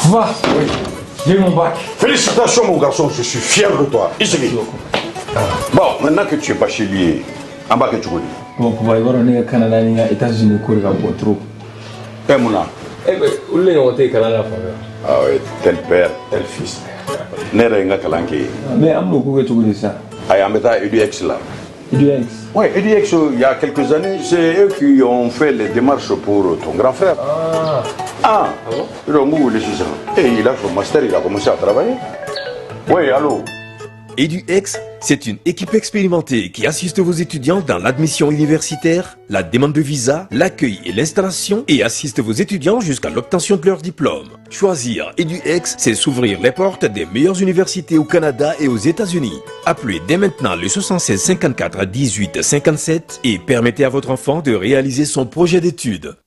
Va. Oui. J'ai eu mon bac. Félicitations mon garçon, je suis fier de toi. I Bon, maintenant que tu es bachelier, an b'a kɛ cogo di? Bon, papa, i b'a dɔn ne ka Canada ni n ka États-Unis ko de ka bon trop. Eh mun na? Eh ben, olu de ɲɔgɔn tɛ yen kalan na fan fɛ. Ah oui, tel père, tel fils. Ne yɛrɛ ye n ka kalan kɛ yen. Mais an bɛn'o ko kɛ cogo di sisan? Ayi, an bɛ taa EDX la. EDX? Oui, EDX, il y a quelques années, c'est eux qui ont fait les démarches pour ton grand frère. Ah. Ah, ah bon? Donc, où est sisan? Et il a son master, il a commencé à travailler. Oui, allô? EduX, c'est une équipe expérimentée qui assiste vos étudiants dans l'admission universitaire, la demande de visa, l'accueil et l'installation et assiste vos étudiants jusqu'à l'obtention de leur diplôme. Choisir EduX, c'est s'ouvrir les portes des meilleures universités au Canada et aux États-Unis. Appelez dès maintenant le 76 54 18 57 et permettez à votre enfant de réaliser son projet d'études.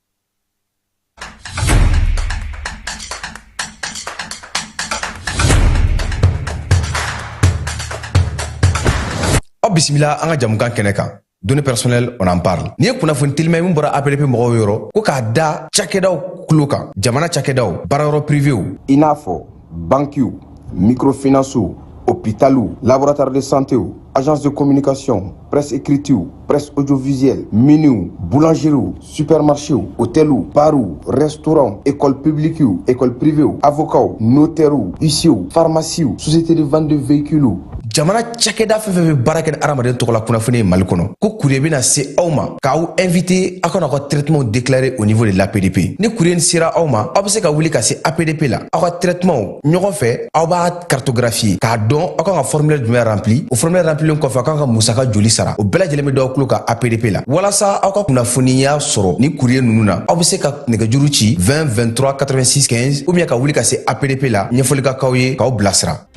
Aw bisimila an ka jamukan kɛnɛ kan, données personnelles, on en parle. Nin ye kunnafoni telima ye min bɔra APDP mɔgɔw yɔrɔ ko k'a da cakɛdaw kulo kan, jamana cakɛdaw, baarayɔrɔ privéw, i n'a fɔ bankiw, microfinancew, hôpitaliw, laboratoire de santéw, agence de communication, presse écritew, presse audiovisuelle, miniw, boulangeriew, supermarchéw, hôteliw, barw, restaurant, école publiquew, école privéw, avocats, notairew, huissierw, pharmaciew, société de vente de véhicules. Jamana cakɛda fɛn fɛn bɛ baara kɛ ni adamaden tɔgɔ la kunnafoni ye Mali kɔnɔ, ko courrier bɛna se aw ma k'aw invité aw kana aw ka traitement déclarer au niveau de l'APDP. Ni courrier sera aw ma, aw bɛ se ka wuli ka se APDP la, aw ka traitement ɲɔgɔn fɛ, aw b'a cartographier k'a dɔn aw kan ka formulaire jumɛn rempli. O formulaire remplilen kɔfɛ, aw kan ka musaka joli sara, o bɛɛ lajɛlen bɛ d'aw tulo kan APDP la. Walasa aw ka kunnafoniya sɔrɔ ni courrier ninnu na, aw bɛ se ka nɛgɛjuru ci 20 23 86 15 ou bien ka wuli ka se APDP la, ɲɛfɔli ka k'aw ye k'aw bilasira.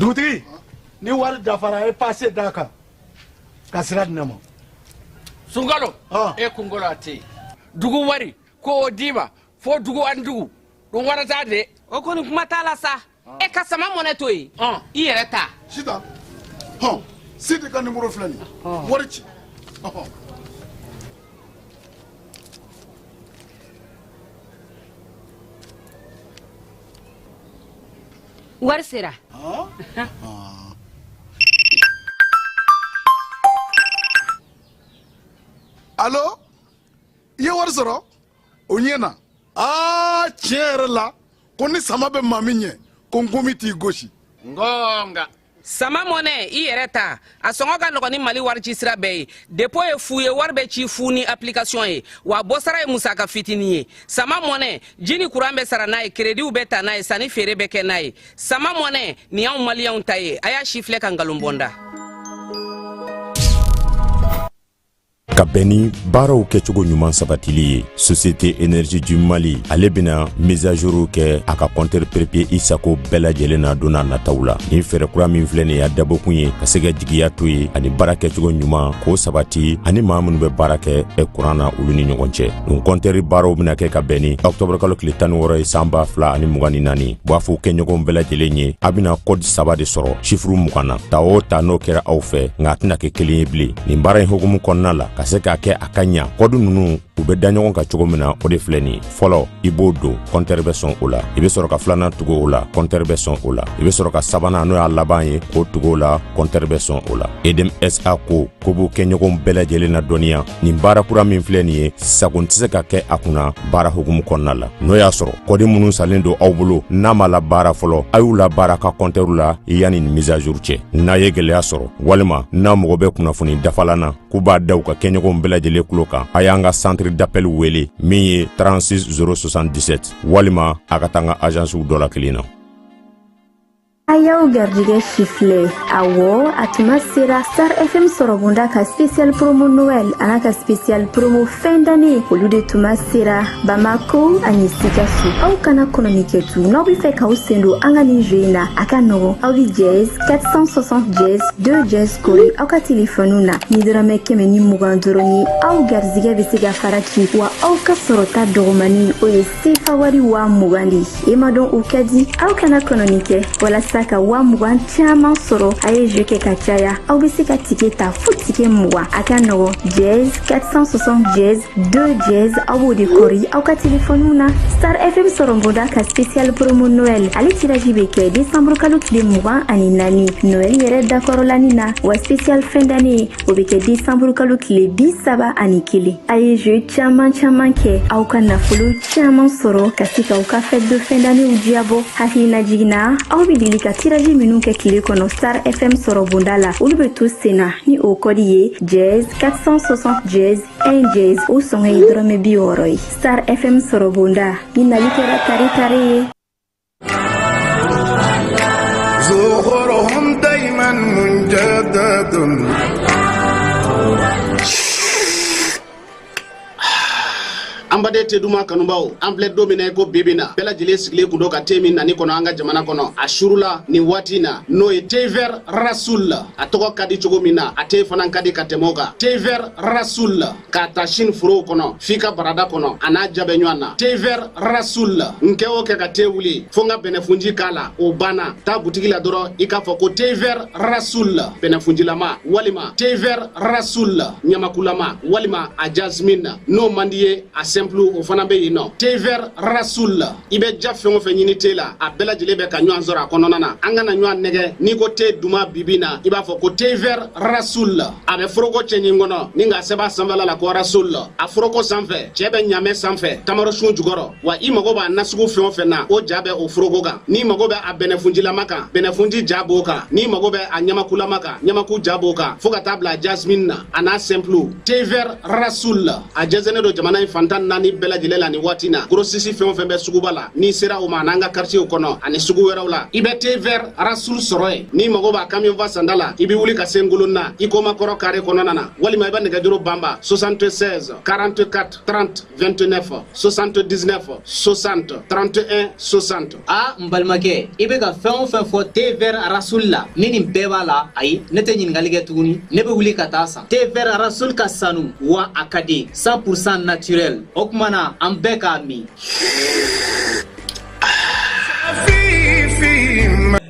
Dugutigi, ni wari dafara, e passe d'a kan ka sira di ne ma. Sunkalo, e kunkolo a tɛ yen. Dugu wari ko o d'i ma fo dugu ani dugu ɗum warata de. O kɔni kuma t'a la sa. E ka sama mɔnɛ to yen, i yɛrɛ ta. Sitan hɔn, Sidi ka nimoro filɛ nin ye, wari ci. Wari sera. Alo, i ye wari sɔrɔ o ɲɛ na. Aa, tiɲɛ yɛrɛ la, ko ni sama bɛ maa min ɲɛ, ko nkomi t'i gosi. Ngonga. Sama mɔnɛ, i yɛrɛ ta, a sɔngɔ ka nɔgɔn ni Mali wari ci sira bɛɛ ye. Dépôt ye fu ye, wari bɛ ci fu ni application ye, wa bɔsara ye musaka fitinin ye. Sama mɔnɛ, ji ni kuran bɛ sara n'a ye, créditw bɛ ta n'a ye, sanni feere bɛ kɛ n'a ye. Sama mɔnɛ nin y'anw maliyɛnw ta ye. A y'a si filɛ ka nkalon bɔ n da. Ka bɛn ni baaraw kɛcogo ɲuman sabatili ye, Société Énergie du Mali ale bɛna mise à jour kɛ a ka compteur prépayé i sago bɛɛ lajɛlen na don n'a nataw la. Nin fɛɛrɛ kura min filɛ nin y'a dabɔkun ye ka se ka jigiya to ye ani baara kɛcogo ɲuman k'o sabati ani maa minnu bɛ baara kɛ kuran na, olu ni ɲɔgɔn cɛ. Nin compteur baaraw bɛna kɛ ka bɛn ni octobre kalo tile 16 ye san 2024. B'a fɔ kɛɲɔgɔnw bɛɛ lajɛlen ye, a bɛna code saba de sɔrɔ chiffre 20 na. Ta o ta, n'o kɛra aw fɛ, nka a tɛna kɛ kelen ye bilen. Nin baara in hukumu kɔnɔna la, ka se k'a kɛ a ka ɲa, code ninnu U bɛ da ɲɔgɔn kan cogo min na, o de filɛ nin ye. Fɔlɔ, i b'o don, kɔntɛri bɛ sɔn o la. I bɛ sɔrɔ ka filanan tugu o la, kɔntɛri bɛ sɔn o la. I bɛ sɔrɔ ka sabanan, n'o y'a laban ye, k'o tugu o la, kɔntɛri bɛ sɔn o la. Edem SA ko ko b'u kɛɲɔgɔnw bɛɛ lajɛlen na dɔnniya nin baara kura min filɛ nin ye, sagon tɛ se ka kɛ a kunna baara hukumu kɔnɔna la. N'o y'a sɔrɔ kɔdi minnu salen don aw bolo n'a ma labaara fɔlɔ, a y'u labaara ka kɔntɛriw la yanni nin mise à jour cɛ. N'a ye gɛlɛya sɔrɔ walima n'a mago bɛ kunnafoni dafalan na, k'u b'a da u ka kɛɲɔgɔnw bɛɛ lajɛlen tulo kan, a y'an ka centre d'appel wele min ye 36 077, walima a ka taa an ka agencew dɔ la kelen na. A y'aw garijɛgɛ sifilɛ. Awɔ, a tuma sera. Star FM sɔrɔbonda ka spécial promo Noël an'a ka spécial promo fin d'année, olu de tuma sera Bamako ani Sikaso. Aw kana kɔnɔni kɛ tu. N'aw bɛ fɛ k'aw sen don an ka nin jeu in na, a ka nɔgɔn. Aw bɛ dièse 460 dièse 2 dièse kori aw ka telefɔniw na ni dɔrɔmɛ 120 dɔrɔn ye. Aw garijɛgɛ bɛ se ka fara ci wa aw ka sɔrɔta dɔgɔmani, o ye sefa wari 20 000 de ye. E ma dɔn o ka di. Aw kana kɔnɔni kɛ. Walasa ka 20 000 caman sɔrɔ, a ye jeu kɛ ka caya. Aw bɛ se ka tike ta fo tike 20. A ka nɔgɔn, dièse 460 dièse 2 dièse, aw b'o de kɔri aw ka telefɔniw na. Star FM sɔrɔbonda ka spécial promo Noël, ale tirage bɛ kɛ décembre kalo tile 24, Noël yɛrɛ dakɔrɔlani na, wa spécial fin d'année, o bɛ kɛ décembre kalo tile 31. A ye jeu caman caman kɛ, aw ka nafolo caman sɔrɔ ka se k'aw ka fête de fin d'année diyabɔ. Hakilina jiginna, aw bɛ deli ka tirage minnu kɛ tile kɔnɔ Star FM sɔrɔbonda la, olu bɛ to sen na ni o kɔdi ye dièse 460 dièse 1 dièse. O sɔngɔ ye dɔrɔmɛ 60 ye. Star FM sɔrɔbonda ni nali kɛra tare tare ye. زخرهم دايما مجدد. An baden te duman kanubaw, an filɛ don min na i ko bibi na, bɛɛ lajɛlen sigilen kun don ka te min nani kɔnɔ an ka jamana kɔnɔ a surula nin waati na, n'o ye thé vert Rasoul. A tɔgɔ ka di cogo min na, a te fana ka di ka tɛmɛ o kan. Thé vert Rasoul, k'a ta sini forow kɔnɔ f'i ka barada kɔnɔ, a n'a ja bɛ ɲɔgɔn na. Thé vert Rasoul, n kɛ o kɛ ka te wuli fo n ka bɛnɛfunji k'a la, o banna. Taa butigi la dɔrɔn, i k'a fɔ ko thé vert Rasoul bɛnɛfunjilama, walima thé vert Rasoul ɲamakulama, walima a jasmine. N'o man di ye, a simple, o fana bɛ yen nɔ. Thé vert Rasoul, i bɛ ja fɛn o fɛn ɲini te la, a bɛɛ lajɛlen bɛ ka ɲɔgɔn sɔrɔ a kɔnɔna na. An kana ɲɔgɔn nɛgɛ. N'i ko te duman bibi na, i b'a fɔ ko thé vert Rasoul. A bɛ foroko cɛɲi kɔnɔ ni k'a sɛbɛn a sanfɛla la ko Rasoul. A foroko sanfɛ, cɛ bɛ ɲamɛ sanfɛ, tamarosun jukɔrɔ. Wa i mago b'a nasugu fɛn o fɛn na, o ja bɛ o foroko kan. N'i mago bɛ a bɛnɛfunjilama kan, bɛnɛfunji ja b'o kan. N'i mago bɛ a ɲamakulama kan, ɲamaku ja b'o kan, fo ka taa bila jasmine na, a n'a simple. Thé vert Rasoul, a jɛnsɛnnen don jamana in fantan naani bɛɛ lajɛlen la nin waati na. Grossiste fɛn o fɛn bɛ suguba la, n'i sera o ma, an'an ka quartier kɔnɔ ani sugu wɛrɛw la, i bɛ thé vert Rasoul sɔrɔ yen. N'i mago b'a camion fa sanda la, i bɛ wuli ka se Ngolonna na i komakɔrɔ carré kɔnɔna na, walima i bɛ nɛgɛjuru banba 76 44 30 29, 79 60 31 60. A n balimakɛ, i bɛ ka fɛn o fɛn fɔ thé vert Rasoul la, ni nin bɛɛ b'a la, ayi, ne tɛ ɲininkali kɛ tuguni, ne bɛ wuli ka taa san. Thé vert Rasoul ka sanu wa a ka di, 100% naturel. O tuma na an bɛɛ k'a min.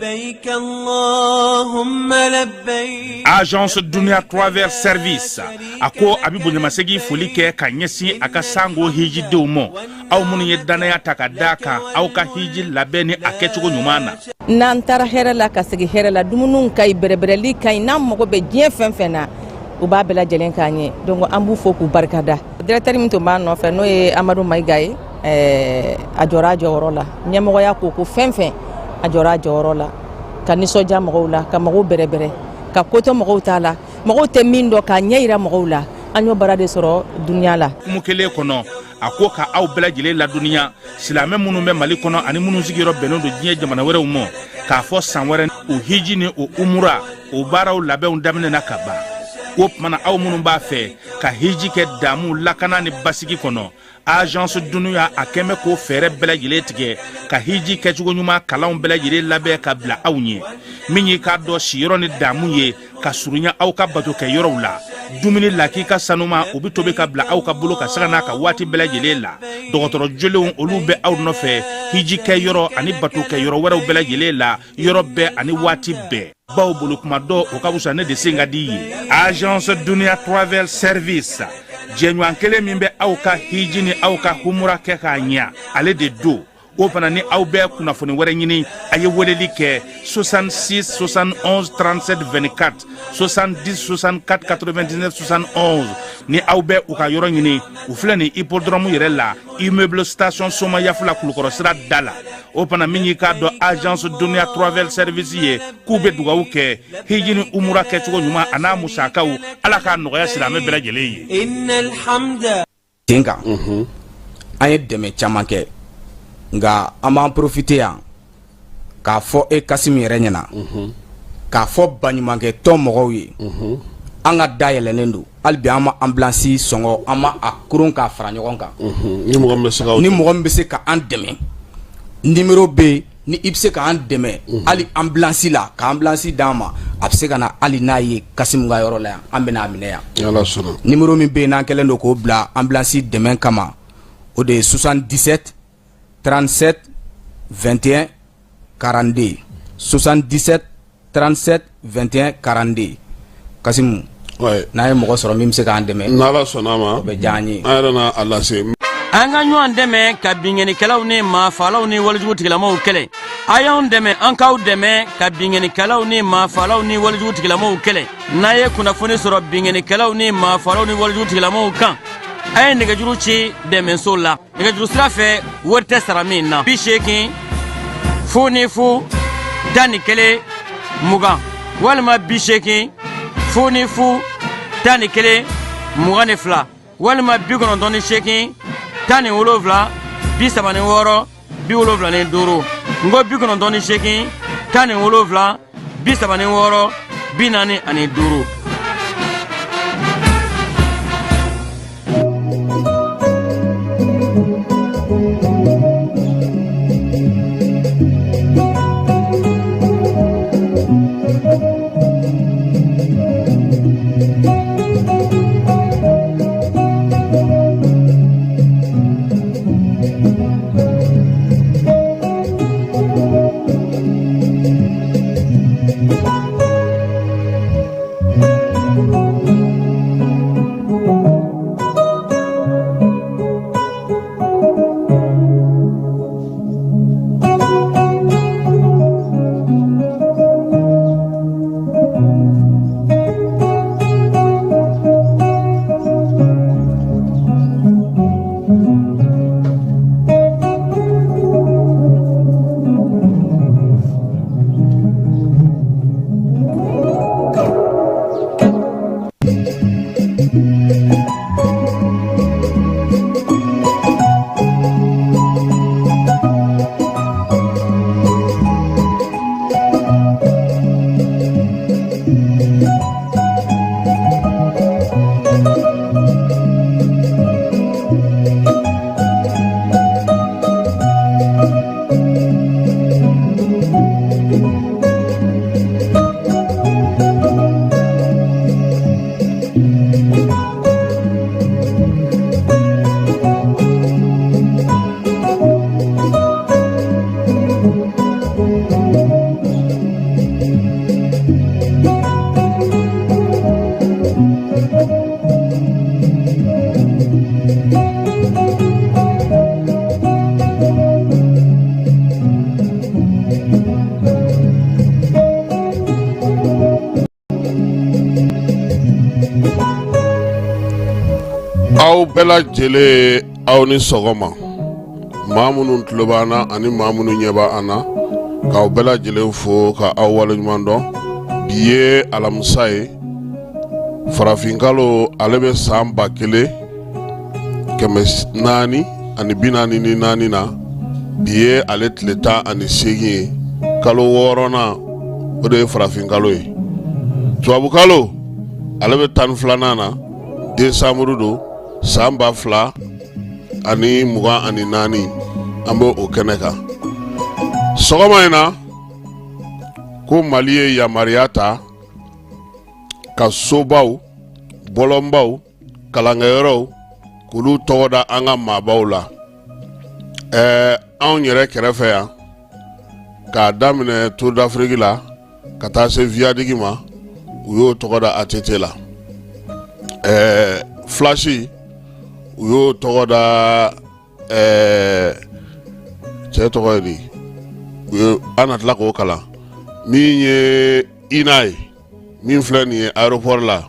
لبيك اللهم لبيك. Agence Dunia Travel Service a ko a bɛ bonyamasegin foli kɛ ka ɲɛsin a ka sango hijidenw ma, aw minnu ye dannaya ta ka da kan aw ka hiji labɛn ni a kɛcogo ɲuman na. N'an taara hɛrɛ la ka segin hɛrɛ la, dumuniw ka ɲi, bɛrɛbɛrɛli ka ɲi. N'an mago bɛ diɲɛ fɛn fɛn na, u b'a bɛɛ lajɛlen k'an ye. Donc an b'u fo k'u barikada. Directeur min tun b'an nɔfɛ, n'o ye Amadu Mayiga ye, a jɔra a jɔyɔrɔ la. Ɲɛmɔgɔya ko ko fɛn fɛn, a jɔra a jɔyɔrɔ la ka nisɔndiya mɔgɔw la, ka mɔgɔw bɛrɛbɛrɛ, ka kotɔ mɔgɔw t'a la, mɔgɔw tɛ min dɔn, k'a ɲɛ yira mɔgɔw la. An y'o baara de sɔrɔ dunuya la. Hukumu kelen kɔnɔ, a ko ka aw bɛɛ lajɛlen ladɔnniya, silamɛ minnu bɛ Mali kɔnɔ ani minnu sigiyɔrɔ bɛnnen don diɲɛ jamana wɛrɛw ma, k'a fɔ san wɛrɛ o hiji ni o umura, o baaraw labɛnw daminɛna ka ban. O tuma na, aw minnu b'a fɛ ka hiji kɛ damu, lakana ni basigi kɔnɔ, Agence Dunuya a kɛn bɛ k'o fɛɛrɛ bɛɛ lajɛlen tigɛ ka hiji kɛcogo ɲuman kalanw bɛɛ lajɛlen labɛn ka bila aw ɲɛ. Min y'i k'a dɔn siyɔrɔ ni damu ye ka surunya aw ka bato kɛ yɔrɔw la, dumuni lakika sanuma, o bɛ tobi ka bila aw ka bolo ka saga n'a ka waati bɛɛ lajɛlen la. Dɔgɔtɔrɔ jolenw, olu bɛ aw nɔfɛ hiji kɛ yɔrɔ ani bato kɛ yɔrɔ wɛrɛw bɛɛ lajɛlen la, yɔrɔ bɛɛ ani waati bɛɛ. Baw bolo kuma dɔ, o ka fisa ne de sen ka di ye. Agence Dunia Travel Service. Jɛɲɔgɔn kelen min bɛ aw ka hiji ni aw ka humura kɛ k'a ɲa, ale de don. O fana, ni aw bɛ kunnafoni wɛrɛ ɲini, a ye weleli kɛ 66 71 37 24, 70 64 99 71. Ni aw bɛ u ka yɔrɔ ɲini, u filɛ nin hippodrome yɛrɛ la, immeuble station Somayaf la, Kulukɔrɔ sira da la. O fana, min y'i k'a dɔn agence Dunia Travel Service ye, k'u bɛ dugawu kɛ hiji ni umura kɛcogo ɲuman a n'a musakaw, Ala k'a nɔgɔya silamɛ bɛɛ lajɛlen ye. Ten kan, an ye dɛmɛ caman kɛ, nka an b'an profiter yan k'a fɔ e Kassim yɛrɛ ɲɛna, k'a fɔ baɲumankɛ tɔn mɔgɔw ye, an ka da yɛlɛnnen don hali bi. An ma ambulance sɔngɔ, an ma a koron k'a fara ɲɔgɔn kan. Ni mɔgɔ min bɛ se ni mɔgɔ min bɛ se ka an dɛmɛ, numéro bɛ yen. Ni i bɛ se k'an dɛmɛ hali ambulance la, ka ambulance d'an ma, a bɛ se ka na hali n'a ye Kassim ka yɔrɔ la yan, an bɛna a minɛ yan. Ala sɔnna. Numéro min bɛ yen n'an kɛlen don k'o bila ambulance dɛmɛ kama, o de ye 77 37 21 42, 77 37 21 42. Kassim, n'a ye mɔgɔ sɔrɔ min bɛ se k'an dɛmɛ, n'Ala sɔnna a ma, o bɛ diya an ye. An yɛrɛ na a lase. An ka ɲɔgɔn dɛmɛ ka binkannikɛlaw ni maafaalaw ni walejugu tigilamaw kɛlɛ. A y'anw dɛmɛ, an k'aw dɛmɛ ka binkannikɛlaw ni maafaalaw ni walejugu tigilamaw kɛlɛ. N'a ye kunnafoni sɔrɔ binkannikɛlaw ni maafaalaw ni walejugu tigilamaw kan, a ye nɛgɛjuru ci dɛmɛso la nɛgɛjuru sira fɛ, wari tɛ sara min na: 80 00 11 20, walima 80 00 11 22, walima 98 17 36 75. N ko 98 17 36 45. Aw bɛɛ lajɛlen, aw ni sɔgɔma. Maa minnu tulo b'an na ani maa minnu ɲɛ b'an na, k'aw bɛɛ lajɛlen fo ka aw waleɲuman dɔn. Bi ye alamisa ye, farafinkalo ale bɛ san 1444 na. Bi ye ale tile 18 ye, kalo wɔɔrɔnan, o de ye farafinkalo ye. Tubabukalo ale bɛ 12nan na, desanburu don, san 2024. An bɛ o kɛnɛ kan sɔgɔma in na ko Mali ye yamaruya ta ka sobaw, bɔlɔnbaw, kalankɛyɔrɔw, k'olu tɔgɔ da an ka maabaw la. Ɛɛ, anw yɛrɛ kɛrɛfɛ yan, k'a daminɛ Tour d'Afrique la ka taa se viaduc ma, u y'o tɔgɔ da ATT la. Ɛɛ, Flash. u y'o tɔgɔ da ɛɛ cɛ tɔgɔ ye di u ye an na tila k'o kalan min ye ina ye min filɛ nin ye aéroport la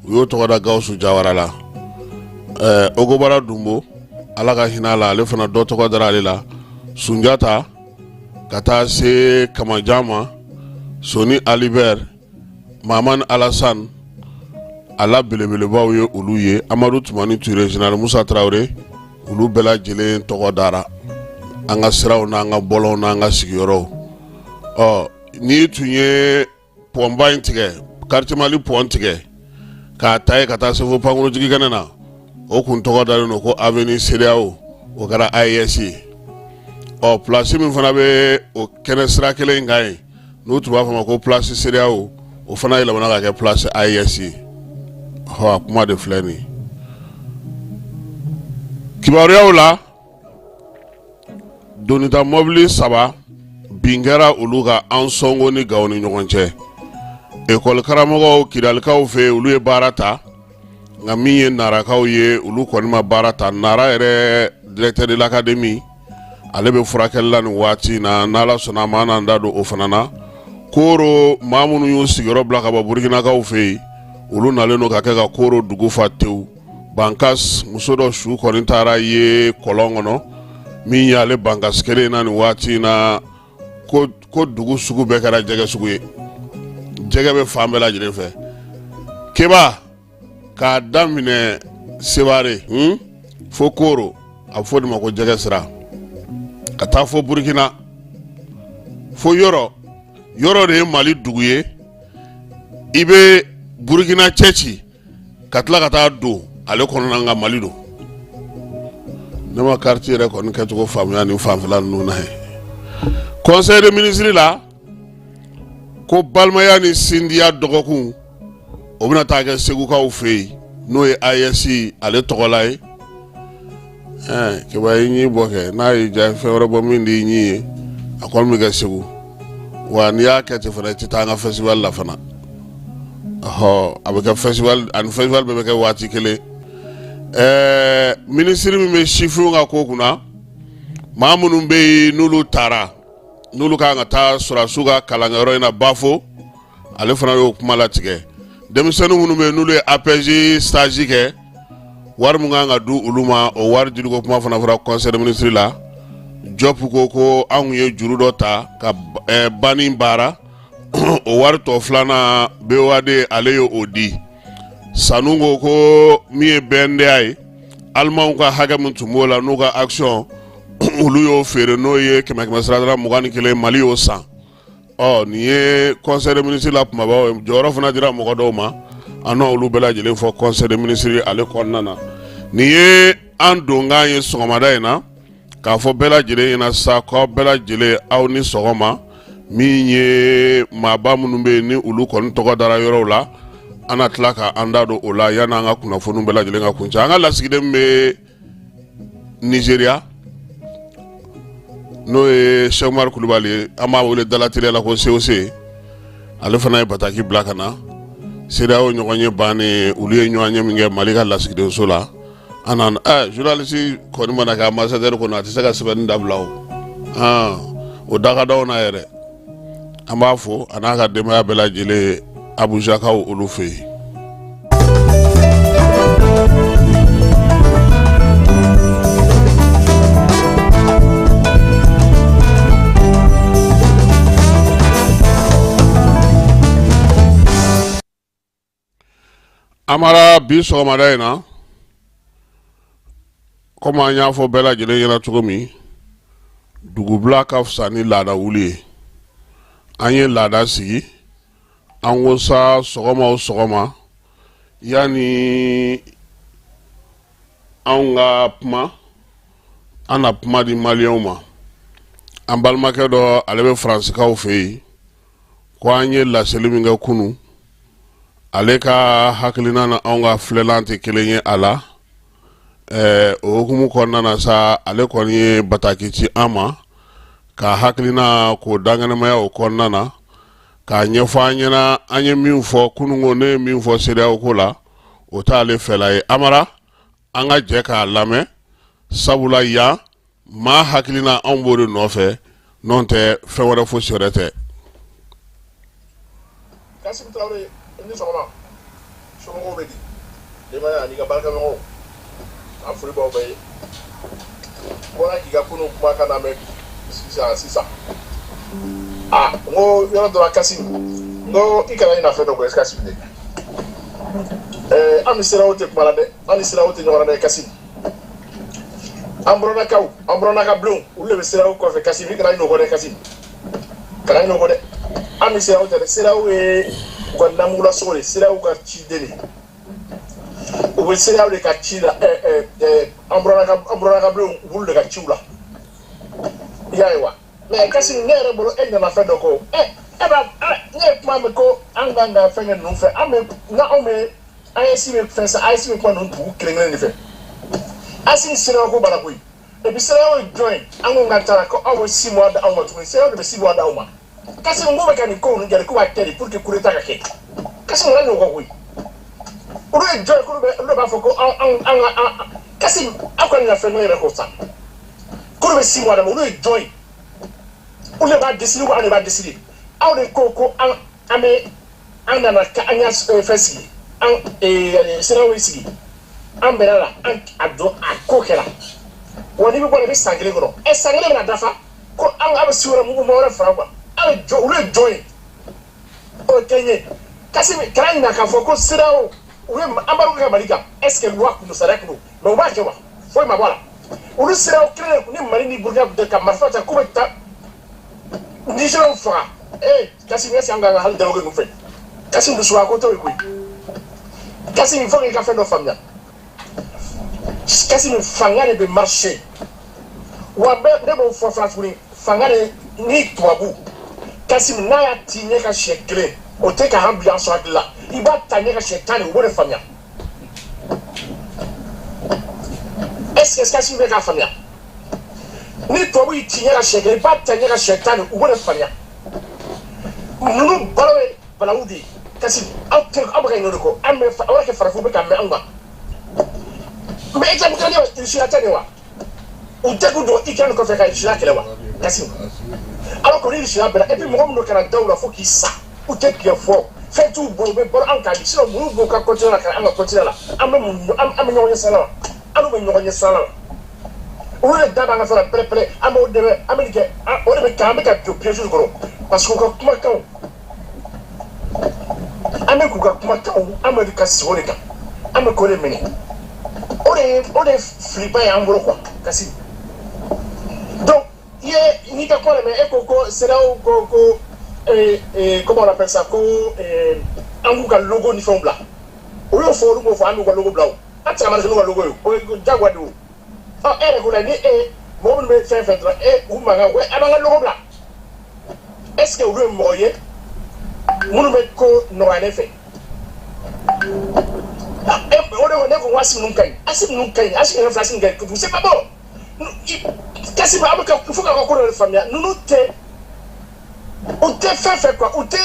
u y'o tɔgɔ da Gawusu Jawara la ɛɛ Ogobara Dunbo ala ka hinɛ a la ale fana dɔ tɔgɔ dara ale la Sunjata ka taa se Kamajan ma Soni Ali Ber Mahamani Alasan a la belebelebaw ye olu ye Amadu Tumani Ture Général Musa Tarawele olu bɛɛ lajɛlen tɔgɔ dara an ka siraw n'an ka bɔlɔnw n'an ka sigiyɔrɔw ɔ n'i tun ye pɔnba in tigɛ quartier Mali pɔn tigɛ k'a ta yen ka taa se fo pankurunjigin kɛnɛ na o kun tɔgɔ dalen don ko avenue CEDEAO o kɛra AES ye ɔ place min fana bɛ o kɛnɛ sira kelen in kan yen n'u tun b'a fɔ a ma ko place CEDEAO o fana yɛlɛmana ka kɛ place AES ye ɔ a kuma de filɛ nin ye kibaruyaw la donita mɔbili saba bin kɛra olu kan Ansɔngo ni Gawo ni ɲɔgɔn cɛ ekɔli karamɔgɔw Kidalikaw fɛ olu ye baara ta nka min ye Narakaw ye olu kɔni ma baara ta Nara yɛrɛ directeur de l'académie ale bɛ furakɛli la nin waati in na n'Ala sɔnna a ma an n'an da don o fana na Koro maa minnu y'u sigiyɔrɔ bila ka bɔ Burukinakaw fɛ yen olu nalen don ka kɛ ka Koro dugu fa tewu Bankas muso dɔ su kɔni taara ye kɔlɔn kɔnɔ min y'ale Bankas kelen na nin waati in na ko dugu sugu bɛɛ kɛra jɛgɛ sugu ye jɛgɛ bɛ fan bɛɛ lajɛlen fɛ keba k'a daminɛ Seware fo Koro a bɛ fɔ o de ma ko jɛgɛ sira ka taa fo Burukina fo yɔrɔ yɔrɔ de ye Mali dugu ye i bɛ Burukina cɛ ci ka tila ka taa don ale kɔnɔna nka Mali don ne ma carte yɛrɛ kɔni kɛcogo faamuya ni fanfɛla ninnu na ye conseil des ministres la ko balimaya ni sindiya dɔgɔkun o bɛna taa kɛ segukaw fɛ yen n'o ye AES ale tɔgɔla ye ɛɛ keba i ɲi bɔ kɛ n'a y'i diya fɛn wɛrɛ bɔ min t'i ɲi ye a kɔni bɛ kɛ segu wa n'i y'a kɛ ten fana i tɛ taa an ka festival la fana ɔhɔ a bɛ kɛ festival ani festival bɛɛ bɛ kɛ waati kelen ɛɛ minisiri min bɛ sifinw ka ko kunna maa minnu bɛ yen n'olu taara n'olu ka kan ka taa sɔrɔdasiw ka kalankɛyɔrɔ in na Bafo ale fana y'o kuma latigɛ denmisɛnnin minnu bɛ yen n'olu ye APEJ stage kɛ wari min kan ka di olu ma o wari diliko kuma fana fɔra conseil des ministres la Jɔp ko an tun ye juru dɔ ta ka banni baara o wari tɔ filanan BOAD ale ye o di Sanu ko min ye BNDA ye alimanw ka hakɛ min tun b'o la n'u ka action olu y'o feere n'o ye kɛmɛ sara 21 Mali y'o san ɔ nin ye conseil des ministres la kumabaw ye jɔyɔrɔ fana dira mɔgɔ dɔw ma an n'olu bɛɛ lajɛlen fɔ conseil des ministres ale kɔnɔna na nin ye an donkan ye sɔgɔmada in na k'a fɔ bɛɛ lajɛlen ɲɛna sa k'aw bɛɛ lajɛlen aw ni sɔgɔma min ye maaba minnu bɛ yen ni olu kɔni tɔgɔ dara yɔrɔw la an na tila ka an da don o la yanni an ka kunnafoniw bɛɛ lajɛlen ka kuncɛ an ka lasigiden bɛ Nizeriya n'o ye Sɛkumari Kulubali ye an b'a wele dalateliya la ko COC ale fana ye bataki bila ka na CEDEAO ɲɔgɔnye bannen olu ye ɲɔgɔnye min kɛ Mali ka lasigidenso la an na journaliste kɔni mana kɛ ambassadeur kɔnɔ a tɛ se ka sɛbɛnni dabila o o da ka d'anw na yɛrɛ an b'a fo a n'a ka denbaya bɛɛ lajɛlen Abujakaw olu fɛ yen Amara bi sɔgɔmada in na komi an y'a fɔ bɛɛ lajɛlen ɲɛna cogo min dugubila ka fisa ni laada wuli ye an ye laada sigi an ko sa sɔgɔma o sɔgɔma yanni anw ka kuma an na kuma di maliyɛnw ma an balimakɛ dɔ ale bɛ faransikaw fɛ yen ko an ye laseli min kɛ kunun ale ka hakilina na anw ka filɛlan tɛ kelen ye a la ɛɛ o hukumu kɔnɔna na sa ale kɔni ye bataki ci an ma ka hakilina k'o dankɛnɛmaya o kɔnɔna na k'a ɲɛfɔ an ɲɛna an ye min fɔ kunun ko ne ye min fɔ CEDEAO ko la o t'ale fɛla ye Amara. An ka jɛ k'a lamɛn, sabula yan maa hakilina anw b'o de nɔfɛ, n'o tɛ fɛn wɛrɛ fosi wɛrɛ tɛ. Kasim Traoré, i ni sɔgɔma. Somɔgɔw bɛ di? Denbaya ani ka baarakɛɲɔgɔnw, an foli b'aw bɛɛ ye. N bɔra k'i ka kunun kumakan lamɛn sisan sisan. A n ko yɔrɔ dɔ la Kasim, n ko i kana ɲinɛ fɛn dɔ kɔ Kasim dɛ. Ɛɛ an ni CEDEAO tɛ kuma la dɛ, an ni CEDEAO tɛ ɲɔgɔn na dɛ Kasim. An burannakaw, an burannaka bilenw, olu de bɛ CEDEAO kɔfɛ Kasim, i kana ɲinɛ o kɔ dɛ Kasim. Kana ɲinɛ o kɔ dɛ. An ni CEDEAO tɛ dɛ, CEDEAO ye u ka namugulasogo de ye, CEDEAO ka ciden de ye. U bɛ CEDEAO de ka ci la, ɛɛ ɛɛ an burannaka bilenw, u b'olu de ka ciw la. I y'a ye wa? Mais Kasim, ne yɛrɛ bolo e ɲinɛna fɛn dɔ kɔ. Ɛ e b'a ne ye kuma mɛn ko an kan ka fɛn kɛ ninnu fɛ, an bɛ n'anw bɛ AES bɛ fɛn sa, AES bɛ kuma ninnu dugu kelen kelen de fɛ. AES ni CEDEAO ko b'a la koyi. Et puis CEDEAO ye jɔn ye? An ko k'an taara ko aw bɛ 6 mois d'aw ma tuguni, CEDEAO de bɛ 6 mois d'aw ma. Kasim, n ko bɛ ka nin ko ninnu kɛ de, k'u b'a kɛ de pour que coup d'état ka kɛ. Kasim, kana ɲinɛ o kɔ koyi. Olu ye jɔn ye k'olu bɛ olu de b'a fɔ ko an an an ka an Kasim, aw ka ɲinɛ fɛn dɔ yɛrɛ kɔ sa. K'olu bɛ 6 mois d'a ma, olu ye jɔn ye? Olu de b'a décider ou an de b'a décider? Aw de ko ko an an bɛ an nana ka an ka fɛn sigi, an CEDEAO ye sigi, an bɛnna la, an a dɔn a ko kɛra. Wa n'i bɛ bɔ i bɛ san kelen kɔnɔ, ɛ san kelen bɛna dafa ko an a bɛ si wɛrɛ mugu ma wɛrɛ fara kan. Aw ye jɔn, olu ye jɔn ye? O tɛ n ye. Kasim, kana ɲinɛ k'a fɔ ko CEDEAO u ye embargo kɛ Mali kan, est ce que loi kun don, sariya kun don? Mais u b'a kɛ wa? Foyi ma bɔ a la. Olu CEDEAO kelen de ni Mali ni Burukina tun tɛ ka marifa ta k'u bɛ taa Nigériens faga. Ee Kasim, est ce que an kan ka hali dialogue ninnu fɛ? Kasim, dusuba ko t'o ye koyi. Kasim, il faut que i ka fɛn dɔ faamuya. Kasim, fanga de bɛ marcher. Wa bɛɛ ne b'o fɔ fana tuguni, fanga de ni tubabu. Kasim, n'a y'a ti ɲɛ ka siɲɛ kelen, o tɛ ka han bi an sɔn hakili la. I b'a ta ɲɛ ka siɲɛ 10 de, u b'o de faamuya. Est ce que Kasim bɛ k'a faamuya? Ni tubabu y'i ci ɲɛ ka siɲɛ kelen, i b'a ta ɲɛ ka siɲɛ 10 de, u b'o de faamuya. Ninnu balo ye balawu de ye. Kasim, aw tɛ aw bɛ ka ɲinɛ o de kɔ. An bɛ aw yɛrɛ kɛ farafinw bɛ ka mɛn anw kan. Mais exemple kelen ye Russie tɛ nin wa? U tɛ k'u don Ukraine kɔfɛ ka Russie kɛlɛ wa? Kasim. Alors que ni Russie bɛnna, et puis mɔgɔ minnu kana da u la fo k'i sa, u tɛ tiɲɛ fɔ, fɛn t'u bolo, u bɛ balo anw kan. Sinon minnu b'u ka continent la ka na an ka continent la, an bɛ mun an bɛ ɲɔgɔn ɲɛ sira la wa? An n'u bɛ ɲɔgɔn ɲɛ sira la wa? Olu de da b'an ka fɛn na pɛrɛ-pɛrɛ, an b'o dɛmɛ, an bɛ nin kɛ, o de bɛ kɛ an bɛ ka don piège kɔnɔ parce que u ka kumakanw, an bɛ k'u ka kumakanw, an bɛ ka sigi o de kan, an bɛ k'o de minɛ. O de ye filiba ye an bolo quoi, Kasim. Donc i ye n'i ka kuma lamɛn, e ko ko CEDEAO ko ko comment on appelle ça, ko an k'u ka logo ni fɛnw bila. Olu y'o fɔ, olu m'o fɔ, an b'u ka logo bila o. An tɛ se ka marcher n'u ka logo ye, o ye diyagoya de ye o. Ɔ e yɛrɛ ko la ni e mɔgɔ minnu bɛ fɛn fɛn dɔrɔn e u mankan ko a b'an ka logo bila. Est ce que olu ye mɔgɔ ye minnu bɛ ko nɔgɔya ne fɛ? O de ko ne ko Asimi ninnu ka ɲi, Asimi ninnu ka ɲi, Asimi yɛrɛ filɛ, Asimi ka ɲi kojugu, c'est pas bon. Kasim, aw bɛ ka il faut k'aw ka ko dɔ de faamuya. Ninnu tɛ u tɛ fɛn fɛ quoi, u tɛ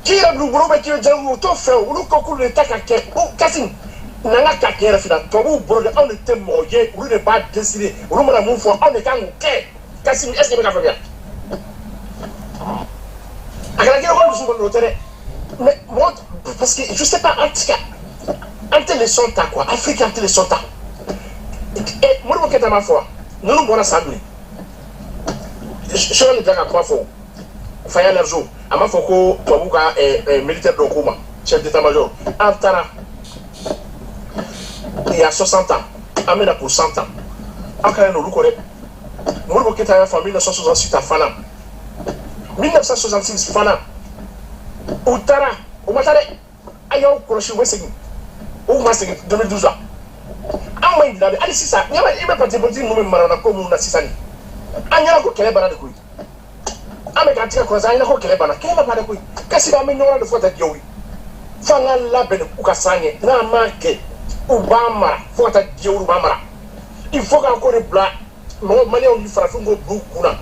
k'i yɛrɛ bil'u bolo, bɛ k'i bɛ dialogue, u t'o fɛ o. Olu ko k'olu de ta ka kɛ. O Kasim, n'an ka k'a kɛ yɛrɛ fana, tubabuw bolo de, anw de tɛ mɔgɔ ye, olu de b'a décider, olu mana mun fɔ anw de kan k'o kɛ. Kasim, est ce que i bɛ ka faamuya? A kana kɛ ko dusu kɔni o tɛ dɛ, mais mɔgɔ parce que je sais pas, en tout cas an tɛ leçon ta quoi, Afrique an tɛ leçon ta. E Modibo Keyita m'a fɔ wa? Ninnu bɔra san joli? Choguel de ka kuma fɔ Faya Largeau, a m'a fɔ ko tubabu ka militaire dɔw k'u ma chef d'état-major, an taara il y a 60 ans, an bɛna pour 100 ans, an kana n'olu kɔ dɛ. Modibo Keyita y'a fɔ en 1968 a Fana, 1966 Fana, u taara, u ma taa dɛ, a y'aw kɔlɔsi, u bɛ segin, u ma segin 2012 la. An ma ɲinɛ de hali sisan, i bɛ parti politique ninnu bɛ marana ko minnu na sisan nin, an ɲɛna ko kɛlɛ banna de koyi. An bɛ k'an tigɛ kɔrɔsi, an ɲɛna ko kɛlɛ banna, kɛlɛ ma ban dɛ koyi. Kasi an bɛ ɲɔgɔn na de fo ka taa diɲɛ wuli. F'an ka labɛn u ka s'an ɲɛ, n'an m'a kɛ u b'an mara fo ka taa diɲɛ wuli, u b'an mara. Il faut k'an ko de bila mɔgɔ maliyɛnw ni farafinw k'o bila u kun na.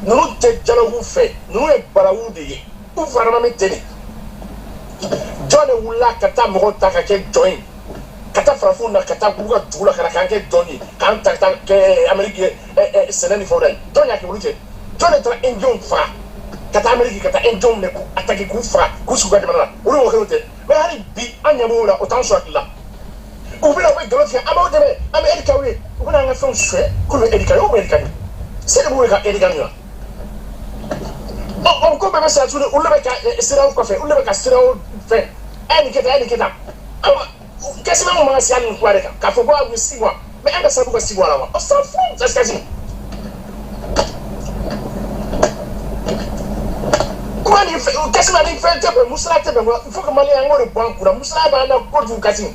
Ninnu tɛ dialogue fɛ, ninnu ye balawu de ye, u farama bɛ ten de. Jɔn de wulila ka taa mɔgɔw ta ka kɛ jɔn ye? Ka taa farafinw na, ka taa k'u ka dugu la, ka na k'an kɛ jɔn ye, k'an ta ka taa kɛ Amérique ye, sɛnɛ ni fɛnw na ye. Jɔn y'a kɛ? Olu tɛ. Jɔn de taara Indien faga ka taa Amérique, ka taa Indien minɛ k'u attaquer, k'u faga, k'u sigi u ka jamana la? Olu mɔgɔ kelenw tɛ. Mais hali bi an ɲɛ b'o la, o t'an sɔn hakili la. U bɛna, u bɛ nkalon tigɛ, an b'aw dɛmɛ, an bɛ aide k'aw ye. U bɛna an ka fɛnw suɲɛ k'olu bɛ aide k'an ye. O bɛ aide k'an ye, se de b'u ye ka aide k'an ye wa? Ɔ, o ko bɛɛ bɛ sa tuguni. Olu de bɛ ka CEDEAO kɔfɛ, olu de bɛ ka CEDEAO fɛn, a ye nin kɛ tan, a ye nin kɛ tan. Awa, Kassim man ka se hali nin kuma de kan k'a fɔ ko a bɛ 6 mois, mais an ka sababu ka 6 mois la wa? On s'en fout, ça, Kassim. Kuma ni fɛn, Kassim, ani fɛn tɛ bɛn, musala tɛ bɛn quoi. Il faut que Malien an k'o de bɔ an kunna. Musala b'an na kojugu, Kassim.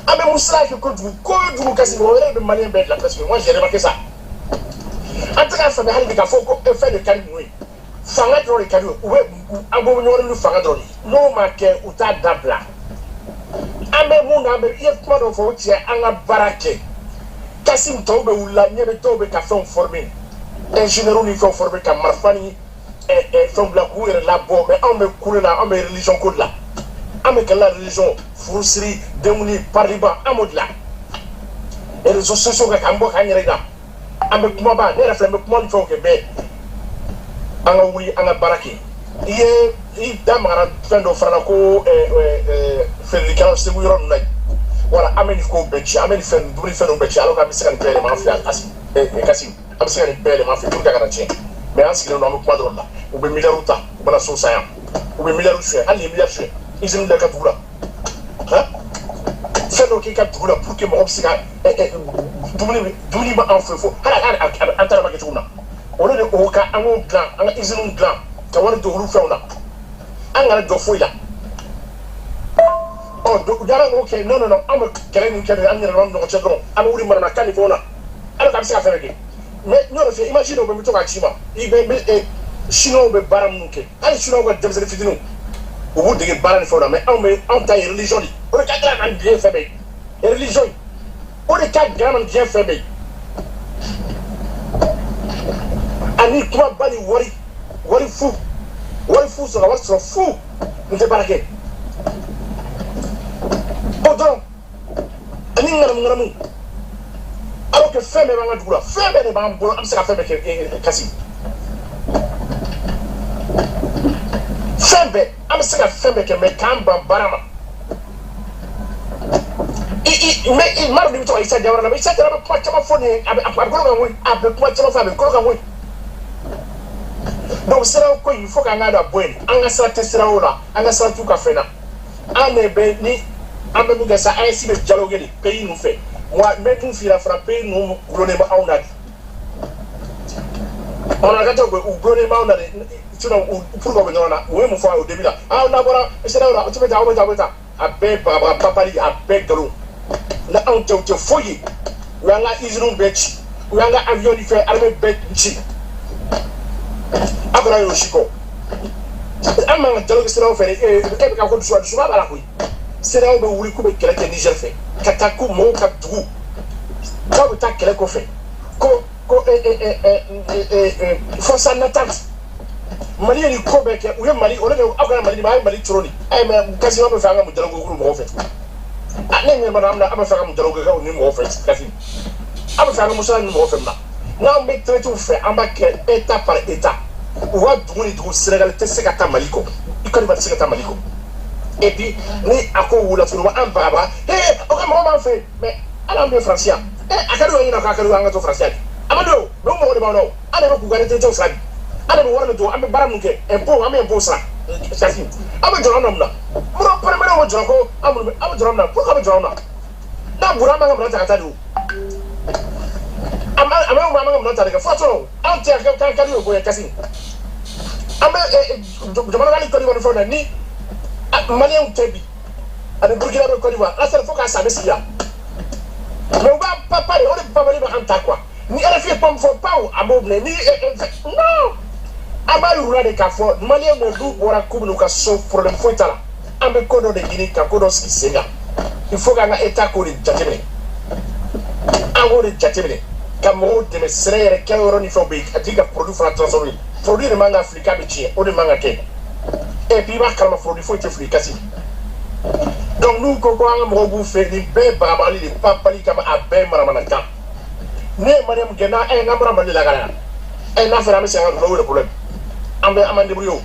An bɛ musala kɛ kojugu kojugu, Kassim. O yɛrɛ de bɛ Malien bɛɛ dilan presque. Moi, j'ai remarqué ça. An tɛ k'a faamuya hali bi k'a fɔ ko fɛn de ka di ninnu ye, fanga dɔrɔn de ka di u ye. U bɛ an bɔ ɲɔgɔn ni fanga dɔrɔn de ye. N'o ma kɛ, u t'a dabila. An bɛ mun na? An bɛ, i ye kuma dɔ fɔ, o tiɲɛ. An ka baara kɛ, Kassim. Tɔw bɛ wuli la, ɲɛ bɛ dɔw bɛ ka fɛnw former, ingénieurs ni fɛnw former, ka marifa ni fɛnw bila k'u yɛrɛ labɔ. Mais anw bɛ kule la, anw bɛ religion ko de la, an bɛ kɛlɛ la religion, furusiri, denkundi, pariliba, an b'o de la. Réseaux sociaux kan, k'an bɔ k'an yɛrɛ yira, an bɛ kumaba. Ne yɛrɛ filɛ, n bɛ kuma ni fɛnw kɛ bɛɛ. An ka wuli, an ka baara kɛ. I ye i da magara fɛn dɔ fana na ko feerelikɛlaw Segu yɔrɔ ninnu na yen. Wala an bɛ nin ko bɛɛ ci, an bɛ nin fɛn dumuni fɛn ninnu bɛɛ ci, alors que an bɛ se ka nin bɛɛ yɛlɛma an fɛ yan. Kasi, an bɛ se ka nin bɛɛ yɛlɛma an fɛ pour que a kana tiɲɛ. Mais an sigilen don, an bɛ kuma dɔrɔn la. U bɛ miliyariw ta, u bɛna so san yan, u bɛ miliyariw suɲɛ. Hali ni ye miliyari suɲɛ, usine da i ka dugu la, han, fɛn dɔ k'i ka dugu la pour que mɔgɔ bɛ se ka dumuni. Dumuni bɛ an fɛ fo hali an taara ma kɛ cogo min na, olu de o ka an k'o dilan, an ka usine dilan ka wari don olu fɛnw na, an kana jɔ foyi la. Ɔ, yala k'o kɛ? Non, non, non. An bɛ kɛlɛ min kɛ nin ye, an yɛrɛ dama ni ɲɔgɔn cɛ dɔrɔn, an bɛ wuli manamanakan ni fɛnw na, alors qu'an bɛ se ka fɛn bɛɛ kɛ. Mais n y'o de f'i ye, imagine o bɛ, n bɛ to k'a ci ma, i bɛ n bɛ chinois bɛ baara minnu kɛ, hali chinois ka denmisɛnnin fitininw, u b'u dege baara ni fɛnw na. Mais anw bɛ, anw ta ye religion de ye. O de ka gɛlɛn ma ni diɲɛ fɛn bɛɛ ye, religion ye, o de ka gɛlɛn ma ni diɲɛ fɛn bɛɛ ye. Ani kumaba ni wari, wari fu, wari fu sɔrɔ, ka wari sɔrɔ fu, n tɛ baara kɛ o dɔrɔn, ani ŋanamu ŋanamu, alors que fɛn bɛɛ b'an ka dugu la, fɛn bɛɛ de b'an bolo, an bɛ se ka fɛn bɛɛ kɛ. Kasi, fɛn bɛɛ, an bɛ se ka fɛn bɛɛ kɛ, mais k'an ban baara ma. I i mais i m'a dɔn, n'i bɛ to ka Isa Jawara lamɛn, Isa Jawara bɛ kuma caman fɔ nin ye, a bɛ kolo kan koyi, a bɛ kuma caman fɔ, a bɛ kolo kan koyi. Donc sira ko in, il faut k'an ka da bɔ yen. An ka sira tɛ sira o la, an ka sira t'u ka fɛn na. An de bɛ ni an bɛ mun kɛ sa? AES bɛ dialogue de pays ninnu fɛ. Wa n bɛ mun f'i ɲɛna fana, pays ninnu gulonnen bɛ anw na de. Bamanankan bɛ, u gulonnen b'anw na de. Sinon u pourquoi u bɛ ɲɔgɔn na? U ye mun fɔ au début la? Ah, n'a bɔra CEDEAO la, o bɛ taa, o bɛ taa, o bɛ taa. A bɛɛ bagabaga, papali, a bɛɛ nkalon. Na anw tɛ, u tɛ foyi ye. U y'an ka usines bɛɛ ci, u y'an ka avion ni fɛn armée bɛɛ ci. A kana y'o si kɔ. An man ka dialogue CEDEAO fɛ dɛ. E bɛ ka ko dusuba, dusuba b'a la koyi. CEDEAO bɛ wuli k'u bɛ kɛlɛ kɛ Niger fɛ, ka taa ko mɔgɔw ka dugu k'aw bɛ taa kɛlɛ kɔfɛ, ko force en attente. Mali ye nin ko bɛɛ kɛ, u ye Mali, o de aw kana Mali di ma, a ye Mali coro nin. A ye mais Kassim, an bɛ fɛ an ka mun dialogue kɛ mɔgɔw fɛ? Ah, ne ɲɛ b'a la, an bɛ fɛ ka mun dialogue kɛ ni mɔgɔw fɛ? Kassim, an bɛ fɛ an ka musala ni mɔgɔw fɛ mun na? N'an bɛ traité fɛ, an b'a kɛ état par état. U ka dugu ni dugu, Sénégal tɛ se ka taa Mali kɔ, Côte d'Ivoire tɛ se ka taa Mali kɔ. Et puis ni a ko wula tuguni, an bagabaga, ee, o ka mɔgɔ b'an fɛ. Mais hali an bɛ Faransi yan, ee, a ka di o ɲɛna k'a ka di an ka to Faransi yan. A ma di o, mais o mɔgɔ de b'an na o. An de bɛ k'u ka retraité sara bi, an de bɛ wari min don, an bɛ baara min kɛ, impôt, an bɛ impôt sara. Kassim, an bɛ jɔrɔ an na mun na? Minnu pɛrɛnpɛrɛn bɛ jɔrɔ ko an minnu bɛ, an bɛ jɔrɔ mun na? Pourquoi an bɛ jɔrɔ an na? N'a bɔra, an b'an ka minɛn ta ka taa de o. A ma an b'an ka minɛn ta de kɛ fura sɔrɔ. An tɛ k'an ka di o ko ye. Kassim, an bɛ jamana hali Côte d'Ivoire ni fɛnw na, ni Maliyɛnw tɛ bi, ani Burkina bɛ Côte d'Ivoire, Alassane, fo k'a sa, a bɛ sigi yan. Mais u b'a papa de, o de papali bɛ an ta quoi. Ni RFI ye kuma min fɔ, paw, a b'o minɛ ni non. An b'a yir'u la de k'a fɔ Maliyɛn de n'u bɔra k'u bɛn'u ka so, problème foyi t'a la. An bɛ ko dɔ de ɲini ka ko dɔ sigi sen kan. Il faut k'an ka état k'o de jateminɛ, an k'o de jateminɛ ka mɔgɔw dɛmɛ. Sɛnɛ yɛrɛ kɛ yɔrɔ ni fɛnw bɛ yen, a tigi ka produit fana transformer. Produit de man ka fili k'a bɛ tiɲɛ, o de man ka kɛ. Et puis i b'a kalama, produit foyi tɛ fili. Kasi, Donc n'u ko ko an ka mɔgɔw b'u fɛ, nin bɛɛ ye bagabagali de, papali kama, a bɛɛ ye manamanakan. Ne ye maliyɛn min kɛ n'a ɛ n'an bɔra Mali la ka na yan, ɛ n'a fɔra an bɛ segin an ka dugu la, o de problème. An bɛ an b'an débrouiller o.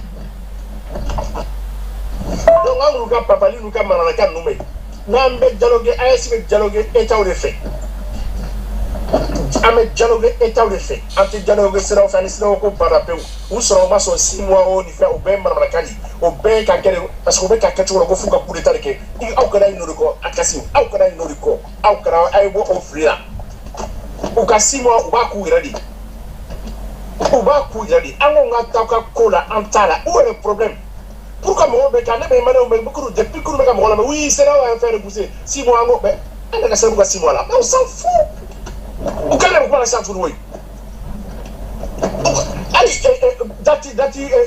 Donc an k'u ka papali n'u ka manamanakan ninnu mɛn. N'an bɛ dialoguer, AES bɛ dialoguer État de fɛ. An bɛ dialoguer État de fɛ, an tɛ dialoguer CEDEAO fɛ. Ani CEDEAO ko banna pewu. U sɔrɔ u ma sɔn 6 mois o ni fɛn, o bɛɛ ye manamanakan de ye. O bɛɛ ye ka kɛ de parce que u bɛ ka kɛ cogo la ko f'u ka coup d'état de kɛ. Aw kana ɲinɛ o de kɔ, a kasi aw kana ɲinɛ o de kɔ, aw kana a ye bɔ o fili la. U ka 6 mois, u b'a k'u yɛrɛ de, u b'a k'u yɛrɛ de. An ko ka taa ka ko la, an t'a la. Où est le problème? Pourquoi mɔgɔw bɛ ka ne bɛ maliyɛnw bɛ kuru depuis kuru bɛ ka mɔgɔ lamɛn? Oui, CEDEAO a fait repousser 6 mois. An ko mais an yɛrɛ ka CEDEAO ka 6 mois la, mais on s'en fout. U kɛlen bɛ kuma la sisan tuguni koyi. Hali date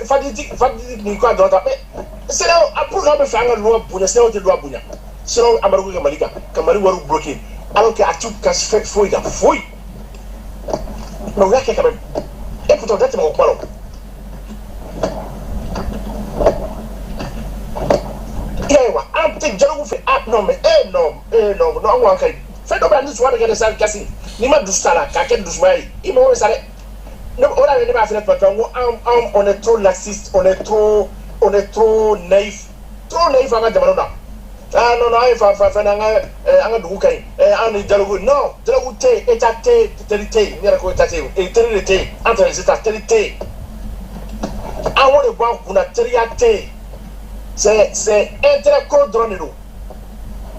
fatidique fatidique nin ko a dɔrɔn ta. Mais CEDEAO, pourquoi an bɛ fɛ an ka loi bonya? CEDEAO tɛ loi bonya. CEDEAO embargo kɛ Mali kan, ka Mali wariw bloquer, alors que a t'u ka fɛn foyi kan foyi. Mais u y'a kɛ quand même, et pourtant u tɛ tɛmɛ o kuma la o. I y'a ye wa, an tɛ dialogue fɛ. Ah non, mais eh non, eh non non, an ko an ka ɲi. Fɛn dɔ bɛ yan ni suba bɛ kɛ dɛ sa kasi, n'i ma dusu t'a la k'a kɛ dusubaya ye, i mago bɛ sa dɛ. Ne o de la ne b'a f'i ɲɛna tuma caman ko an on est trop laxiste, on est trop naïf, trop naïf an ka jamana na. Ah non non, an ye fan fan fɛn na, an ka dugu ka ɲi, an ni dialogue, non, dialogue tɛ yen, état tɛ yen, teri tɛ yen. Ne yɛrɛ ko état tɛ yen, teri de tɛ yen entre les états, teri tɛ yen. An k'o de bɔ an kunna, teriya tɛ yen. C'est intérêt ko dɔrɔn de don,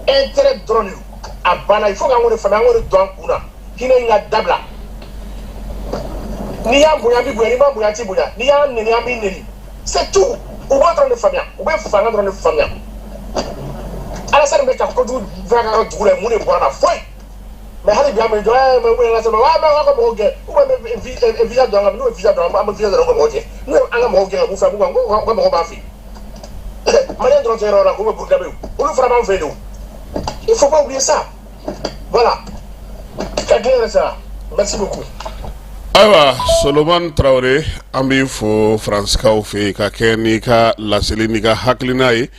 intérêt dɔrɔn de don, a banna. Il faut k'an k'o de faamuya, an k'o de don an kunna. Hinɛ in ka dabila. N'i y'a bonya, an b'i bonya. N'i m'a bonya, an t'i bonya. N'i y'a neni, an b'i neni, c'est tout. U b'o dɔrɔn de faamuya, u bɛ fanga dɔrɔn de faamuya. Alassane bɛ ka kojugu fɛn k'a ka dugu la, mun de bɔra la? Foyi. Mais hali bi an bɛ jɔ ɛ mais Alassane wa mais aw ka mɔgɔw gɛn, ou bien bɛ visa don an ka, n'u ye visa don, an bɛ visa don an ka mɔgɔw cɛ. N'u ye an ka mɔgɔw gɛn ka b'u fɛ, u ka mɔgɔw b'an fɛ yen. Maliyɛn dɔrɔn tɛ yɔrɔ la k'u bɛ Burukina bɛ yen, olu fana b'an fɛ yen de. Il faut pas oublier ça. Voilà, ka diɲɛ yɛrɛ sara. Merci beaucoup. Ayiwa, Solomani Tarawele, an b'i fo Faransikaw fɛ yen ka kɛ n'i ka laseli n'i ka hakilina ye.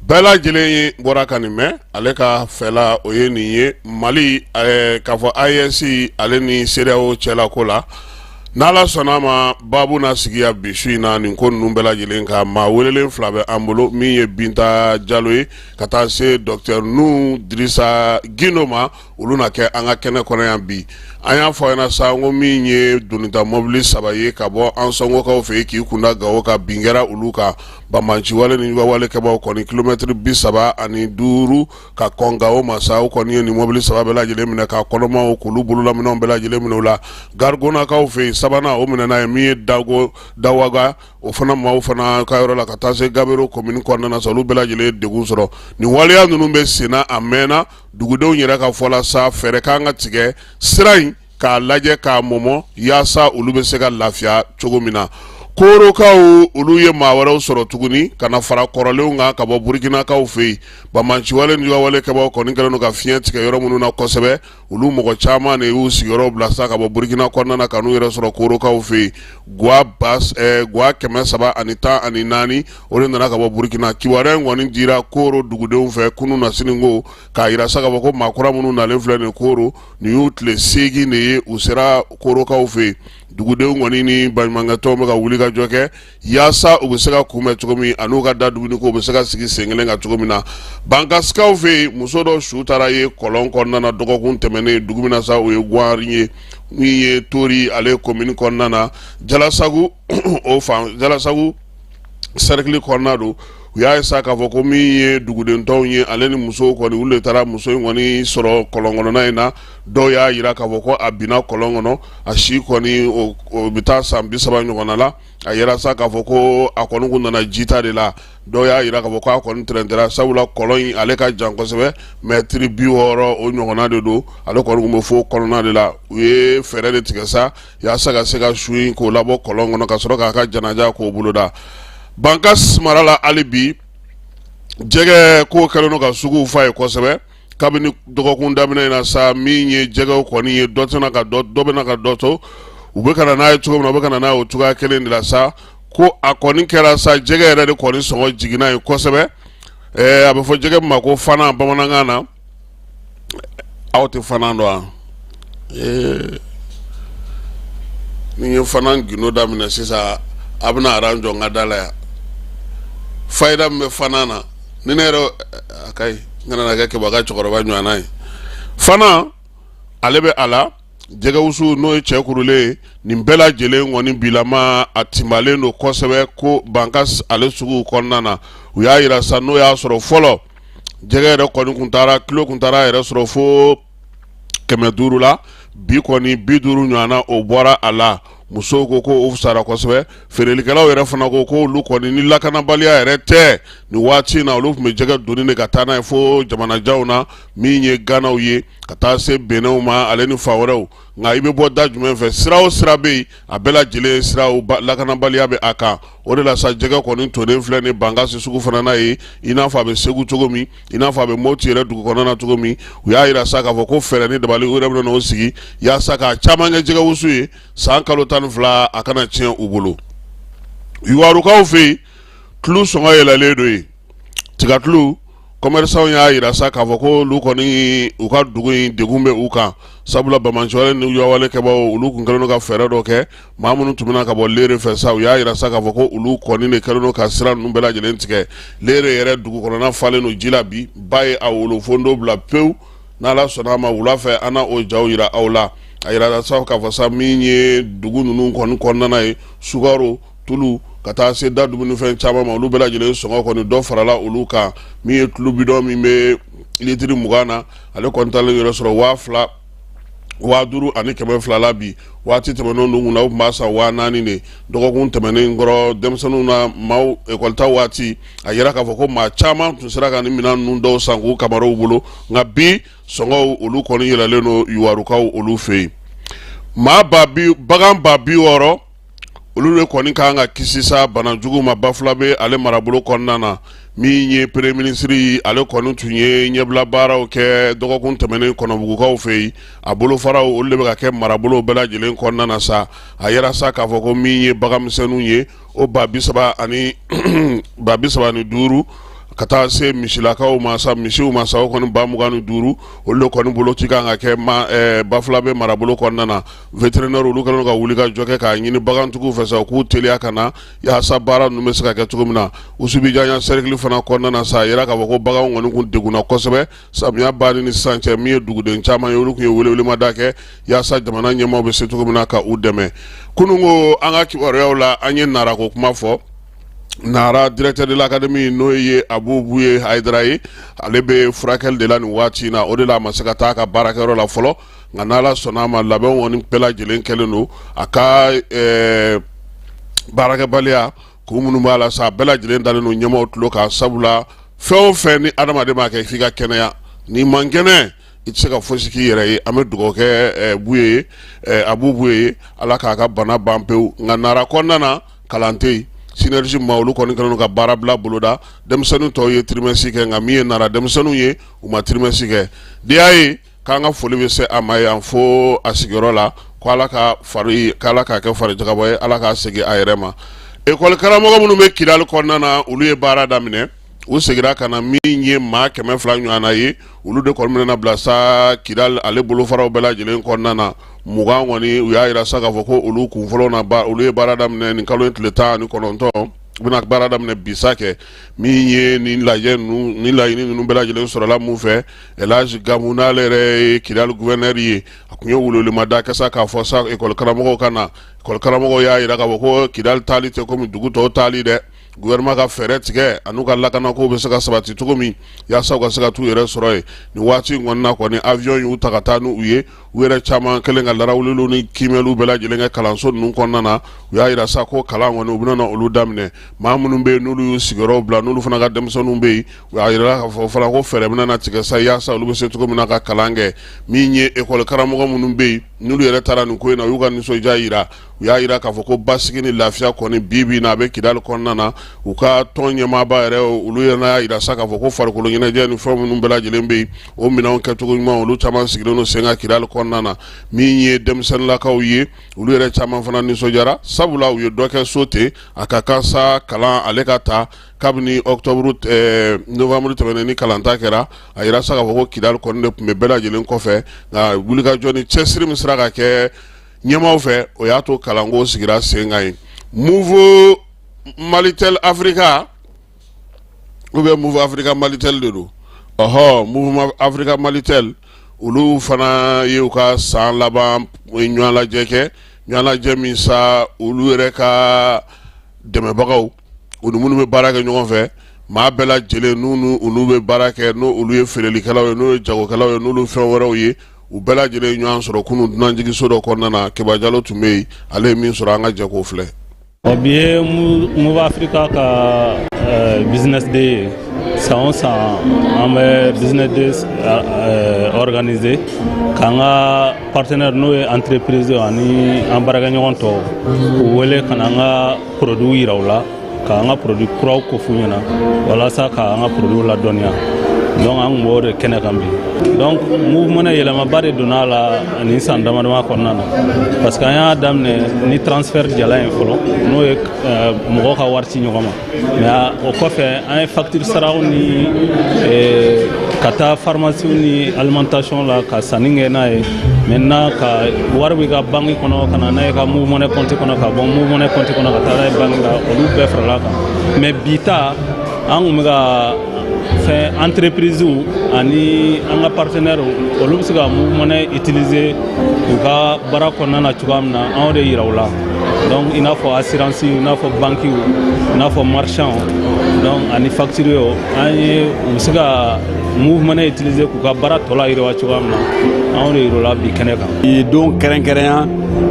Bɛɛ lajɛlen ye bɔra ka nin mɛn. Ale ka fɛla o ye nin ye Mali k'a fɔ AES ale ni CEDEAO cɛla ko la. N'Ala sɔnna a ma, baabu na sigi yan bi su in na nin ko ninnu bɛɛ lajɛlen kan. Maa welelen fila bɛ an bolo, min ye Binta Jalo ye ka taa se docteur Nu Dirisa Gindo ma. Olu na kɛ an ka kɛnɛ kɔnɔ yan bi. An y'a fɔ ɲɛna sa ko min ye donita mɔbili saba ye ka bɔ Ansɔngokaw fɛ yen k'i kunda Gawo ka bin kɛra olu kan. Banbaanci wale ni wale kɛbaw kɔni, kilomɛtiri 35 ka kɔn Gawo ma sa, u kɔni ye nin mɔbili saba bɛɛ lajɛlen minɛ k'a kɔnɔmaw k'olu bololaminɛnw bɛɛ lajɛlen minɛ u la. Garigonakaw fɛ yen, sabanan o minɛna ye min ye Dago Dawaga, o fana maaw fana ka yɔrɔ la ka taa se Gabero komini kɔnɔna na sa, olu bɛɛ lajɛlen ye degun sɔrɔ. Nin waleya ninnu bɛ senna a mɛnna. Dugudenw yɛrɛ ka fɔ la sa, fɛɛrɛ kan ka tigɛ sira in k'a lajɛ k'a mɔmɔ yaasa olu bɛ se ka lafiya cogo min na. Korokaw, olu ye maa wɛrɛw sɔrɔ tuguni ka na fara kɔrɔlenw kan ka bɔ Burkinakaw fɛ yen. Banbaanci wale ni wale kɛbaw kɔni kɛlen don ka fiɲɛ tigɛ yɔrɔ minnu na kosɛbɛ, olu mɔgɔ caman de y'u sigiyɔrɔ bila sa ka bɔ Burkina kɔnɔna na ka n'u yɛrɛ sɔrɔ Korokaw fɛ yen. Gwa gwa 314, o de nana ka bɔ Burkina. Kibaruya in kɔni dira Koro dugudenw fɛ kunun na sini ko k'a jira sa k'a fɔ ko maa kura minnu nalen filɛ nin Koro, nin y'u tile 8 de ye u sera Korokaw fɛ yen. Dugudenw kɔni ni baɲumankɛtɔnw bɛ ka wuli ka jɔ kɛ yaasa u bɛ se ka kunbɛn cogo min an'u ka da dumuni ko u bɛ se ka sigi sen kelen kan cogo min na. Bankasikaw fɛ yen, muso dɔ su taara ye kɔlɔn kɔnɔna na dɔgɔkun tɛmɛnen dugu min na sa, o ye Guwari ye, min ye Tori ale komini kɔnɔna na, Jalasagu o fan, Jalasagu sɛrikili kɔnɔna don. U y'a ye sa k'a fɔ ko min ye duguden tɔw ye ale ni musow kɔni, olu de taara muso in kɔni sɔrɔ kɔlɔn kɔnɔna in na. Dɔw y'a jira k'a fɔ ko a binna kɔlɔn kɔnɔ, a si kɔni o bɛ taa san 30 ɲɔgɔnna la. A yira sa k'a fɔ ko a kɔni kun nana jita de la. Dɔw y'a jira k'a fɔ k'a kɔni tɛrɛntɛra, sabula kɔlɔn in ale ka jan kosɛbɛ, mɛtiri 60 o ɲɔgɔnna de don. Ale kɔni kun bɛ fo kɔnɔna de la. U ye fɛɛrɛ de tigɛ sa yaasa ka se ka su in k'o labɔ kɔlɔn kɔnɔ ka sɔrɔ k'a ka janaja k'o boloda. Bankas mara la hali bi, jɛgɛ ko kɛlen don ka suguw fa yen kosɛbɛ kabini dɔgɔkun daminɛ in na sa. Min ye jɛgɛw kɔni ye, dɔ tɛna ka dɔ, dɔ bɛna ka dɔ to, u bɛ ka na n'a ye cogo min na, u bɛ ka na n'a ye o cogoya kelen de la sa. Ko a kɔni kɛra sa, jɛgɛ yɛrɛ de kɔni sɔngɔ jiginna yen kosɛbɛ. A bɛ fɔ jɛgɛ min ma ko fana bamanankan na, aw tɛ fana dɔn wa? Ni n ye fana gindo daminɛ sisan, a bɛna aran jɔ n ka da la yan. Fayida min bɛ fana na, ni ne yɛrɛ a ka ɲi, n kana na kɛ keba ka cɛkɔrɔba ɲɔgɔnna ye. Fana ale bɛ a la, jɛgɛwusu n'o ye cɛ kurulen ye, nin bɛɛ lajɛlen kɔni bilama a tinbalen don kosɛbɛ ko Bankas ale sugu kɔnɔna na. U y'a yira sa, n'o y'a sɔrɔ fɔlɔ jɛgɛ yɛrɛ kɔni kun taara kilo kun taara yɛrɛ sɔrɔ fo 500 la, bi kɔni 50 ɲɔgɔnna o bɔra a la. Musow ko ko o fisara kosɛbɛ. Feerelikɛlaw yɛrɛ fana ko ko olu kɔni ni lakanabaliya yɛrɛ tɛ nin waati in na, olu tun bɛ jɛgɛ doni de ka taa n'a ye fo jamanajanw na, min ye Ganaw ye ka taa se Benɛw ma ale ni fan wɛrɛw. Nka i bɛ bɔ da jumɛn fɛ? Sira o sira bɛ yen, a bɛɛ lajɛlen siraw lakanabaliya bɛ a kan. O de la sa, jɛgɛ kɔni tonnen filɛ ni Bankasi sugu fana n'a ye, i n'a fɔ a bɛ Segu cogo min, i n'a fɔ a bɛ Moti yɛrɛ dugu kɔnɔna na cogo min. U y'a yira sa k'a fɔ ko fɛɛrɛ ni dabali u yɛrɛ bɛna n'o sigi yaasa k'a caman kɛ jɛgɛwusu ye, san kalo 12 a kana tiɲɛ u bolo. Yuwarukaw fɛ yen, tulu sɔngɔ yɛlɛlen don yen, tigatulu. Commerçants y'a yira sa k'a fɔ ko olu kɔni u ka dugu in degun bɛ u kan, sabula banbaanciwale ni wale kɛbaaw olu tun kɛlen don ka fɛɛrɛ dɔ kɛ. Maa minnu tun bɛna ka bɔ Lere fɛ sa, u y'a yira sa k'a fɔ ko olu kɔni de kɛlen don ka sira ninnu bɛɛ lajɛlen tigɛ. Lere yɛrɛ dugu kɔnɔna falen don ji la bi, ba ye a wolofondo bila pewu. N'Ala sɔnna a ma, wula fɛ an na o jaw yira aw la. A yirala sa k'a fɔ sa, min ye dugu ninnu kɔni kɔnɔna ye, sukaro, tulu, ka taa se da dumunifɛn caman ma, olu bɛɛ lajɛlen sɔngɔ kɔni dɔ farala olu kan. Min ye tulu bidɔn min bɛ litiri 20 na, ale kɔni taalen yɛrɛ sɔrɔ 2000, 5200 la bi. Waati tɛmɛnen dun kunna, u tun b'a san 4000 de. Dɔgɔkun tɛmɛnen kɔrɔ, denmisɛnninw na maaw ekɔlita waati, a yira k'a fɔ ko maa caman tun sera ka nin minɛn ninnu dɔw san k'u kamaraw bolo. Nka bi sɔngɔw olu kɔni yɛlɛlen don Yuwarukaw olu fɛ yen. Maa ba bi, bagan ba 60, olu de kɔni kan ka kisi sa bana jugu ma Bafulabe ale marabolo kɔnɔna na. Min ye premier ministre, ale kɔni tun ye ɲɛbila baaraw kɛ dɔgɔkun tɛmɛnen Kɔnɔbugukaw fɛ yen. A bolofaraw olu de bɛ ka kɛ marabolo bɛɛ lajɛlen kɔnɔna na sa. A yira sa k'a fɔ ko min ye baganmisɛnninw ye, o ba 30 ani ba 35, ka taa se misilakaw ma sa, misiw ma sa, o kɔni ba 25, olu de kɔni boloci kan ka kɛ ma Bafulabe marabolo kɔnɔna na. Vétérinaire olu kɛlen ka wuli ka jɔ kɛ k'a ɲini bagantigiw fɛ sa, u k'u teliya ka na yaasa baara ninnu bɛ se ka kɛ cogo min na. Usubijanya cercle fana kɔnɔna na sa, a yira k'a fɔ ko baganw kɔni kun degunna kosɛbɛ samiya banni ni sisan cɛ. Min ye duguden caman ye, olu tun ye welewelemada kɛ yaasa jamana ɲɛmaaw bɛ se cogo min na ka u dɛmɛ. Kunun ko an ka kibaruyaw la, an ye Nara ko kuma fɔ. Nara directeur de l'académie, n'o ye Abu Buye Hayidara ye, ale bɛ furakɛli de la nin waati in na. O de la a ma se ka taa a ka baarakɛyɔrɔ la fɔlɔ. Nka n'Ala sɔnna a ma, labɛnw kɔni bɛɛ lajɛlen kɛlen don. A ka baarakɛbaliya kun minnu b'a la sa, a bɛɛ lajɛlen dalen don ɲɛmaaw tulo kan, sabula fɛn o fɛn ni adamaden b'a kɛ, f'i ka kɛnɛya. N'i man kɛnɛ, i tɛ se ka fosi k'i yɛrɛ ye. An bɛ dugawu kɛ Buye ye, Abu Buye ye, Ala k'a ka bana ban pewu. Nka Nara kɔnɔna na, kalan tɛ yen. Synergie ma olu kɔni kɛlen don ka baara bila boloda. Denmisɛnnin tɔw ye trimestre kɛ, nka min ye Nara denmisɛnninw ye, u ma trimestre kɛ. Di y'a ye k'an ka foli bɛ se a ma yan fo a sigiyɔrɔ la, ko Ala ka fari, k'Ala k'a kɛ fari jagabɔ ye, Ala k'a segin a yɛrɛ ma. Ekɔli karamɔgɔ minnu bɛ Kidali kɔnɔna na, olu ye baara daminɛ, u seginna ka na. Min ye maa 200 ɲɔgɔnna ye, olu de kɔni bɛna bila sa Kidali ale bolofaraw bɛɛ lajɛlen kɔnɔna na. 20 kɔni, u y'a yira sa k'a fɔ ko olu kun fɔlɔ na, olu ye baara daminɛ nin kalo in tile 19. U bɛna baara daminɛ bisa kɛ. Min ye nin lajɛ ninnu ni laɲini ninnu bɛɛ lajɛlen sɔrɔla mun fɛ, Elhaji Gamu, n'ale yɛrɛ ye Kidali gouverneur ye, a tun ye welewelemada kɛ sa k'a fɔ sa ekɔli karamɔgɔw ka na. Ekɔli karamɔgɔw y'a yira k'a fɔ ko Kidali taali tɛ komi dugu tɔw taali dɛ. Gouvernement ka fɛɛrɛ tigɛ an'u ka lakanako bɛ se ka sabati cogo min yaasa u ka se ka t'u yɛrɛ sɔrɔ yen. Nin waati in kɔni na kɔni, avion y'u ta ka taa n'u ye. U yɛrɛ caman kɛlen ka larawuliw ni kiimɛliw bɛɛ lajɛlen kɛ kalanso ninnu kɔnɔna na. U y'a yira sa ko kalan kɔni, u bɛna na olu daminɛ. Maa minnu bɛ yen n'olu y'u sigiyɔrɔw bila, n'olu fana ka denmisɛnninw bɛ yen, u y'a yira k'a fɔ fana ko fɛɛrɛ bɛna na tigɛ sa yaasa olu bɛ se cogo min na ka kalan kɛ. Min ye ekɔli karamɔgɔ minnu bɛ yen n'olu yɛrɛ taara nin ko in na, u y'u ka nisɔndiya yira. U y'a yira k'a fɔ ko basigi ni lafiya kɔni bi bi in na, a bɛ Kidali kɔnɔna na. U ka tɔn ɲɛmaaba yɛrɛ, olu yɛrɛ y'a yira sa k'a fɔ ko farikolo ɲɛnajɛ ni fɛn minnu bɛɛ lajɛlen bɛ yen, o minɛnw kɛcogo ɲuman, olu caman sigilen don sen kan Kidali kɔnɔna na. Min ye denmisɛnninlakaw ye, olu yɛrɛ caman fana nisɔndiyara, sabula u ye dɔ kɛ so ten. A ka kan sa kalan ale ka ta. Kabini octobre novembre tɛmɛnen ni kalanta kɛra, a yira sa k'a fɔ ko Kidali kɔni de tun bɛ bɛɛ lajɛlen kɔfɛ, nka wulikajɔ ni cɛsiri min sera ka kɛ ɲɛmaaw fɛ, o y'a to kalanko sigira sen kan yen. Moov Malitel Africa ou bien Moov Africa Malitel de don, ɔhɔ, Moov Africa Malitel, olu fana ye u ka san laban ɲɔgɔn lajɛ kɛ, ɲɔgɔn lajɛ min sa, olu yɛrɛ ka dɛmɛbagaw, u ni minnu bɛ baara kɛ ɲɔgɔn fɛ, maa bɛɛ lajɛlen n'u olu bɛ baara kɛ, n'o olu ye feerelikɛlaw ye, n'o ye jagokɛlaw ye, n'olu fɛn wɛrɛw ye, u bɛɛ lajɛlen ye ɲɔgɔn sɔrɔ kunun dunanjiginso dɔ kɔnɔna na. Keba Jalo tun bɛ yen, ale ye min sɔrɔ, an ka jɛ k'o filɛ. Ɔ, bi ye Moov Africa ka business day ye. San o san, an bɛ business day organiser k'an ka partenaire, n'o ye entreprise ani an baarakɛɲɔgɔn tɔw, k'u wele ka na an ka produit yira u la, k'an ka produit kuraw kof'u ɲɛna walasa k'an ka produit ladɔnniya. Donc an tun b'o de kɛnɛ kan bi. Donc Moov Money, yɛlɛmaba de donna a la nin san dama dama kɔnɔna na, parce que an y'a daminɛ ni transfert jalan ye fɔlɔ, n'o ye mɔgɔw ka wari ci ɲɔgɔn ma. Mais o kɔfɛ, an ye facture saraw ni ka taa pharmacie ni alimentation la ka sanni kɛ n'a ye. Maintenant, ka wari b'i ka banque kɔnɔ ka na n'a ye ka Moov Money compte kɔnɔ, ka bɔ Moov Money compte kɔnɔ ka taa n'a ye banque la, olu bɛɛ farala kan. Mais bi ta, an kun bɛ ka fɛn entreprise ani an ka partenaire, olu bɛ se ka Moov Money utiliser u ka baara kɔnɔna na cogoya min na, an y'o de yira u la. Donc i n'a fɔ assurance, i n'a fɔ banque, i n'a fɔ marchand, donc ani facture, an ye u bɛ se ka Moov Money utiliser k'u ka baara tɔ layiriwa cogoya min na, an y'o de yira u la bi kɛnɛ kan. Bi don kɛrɛnkɛrɛnya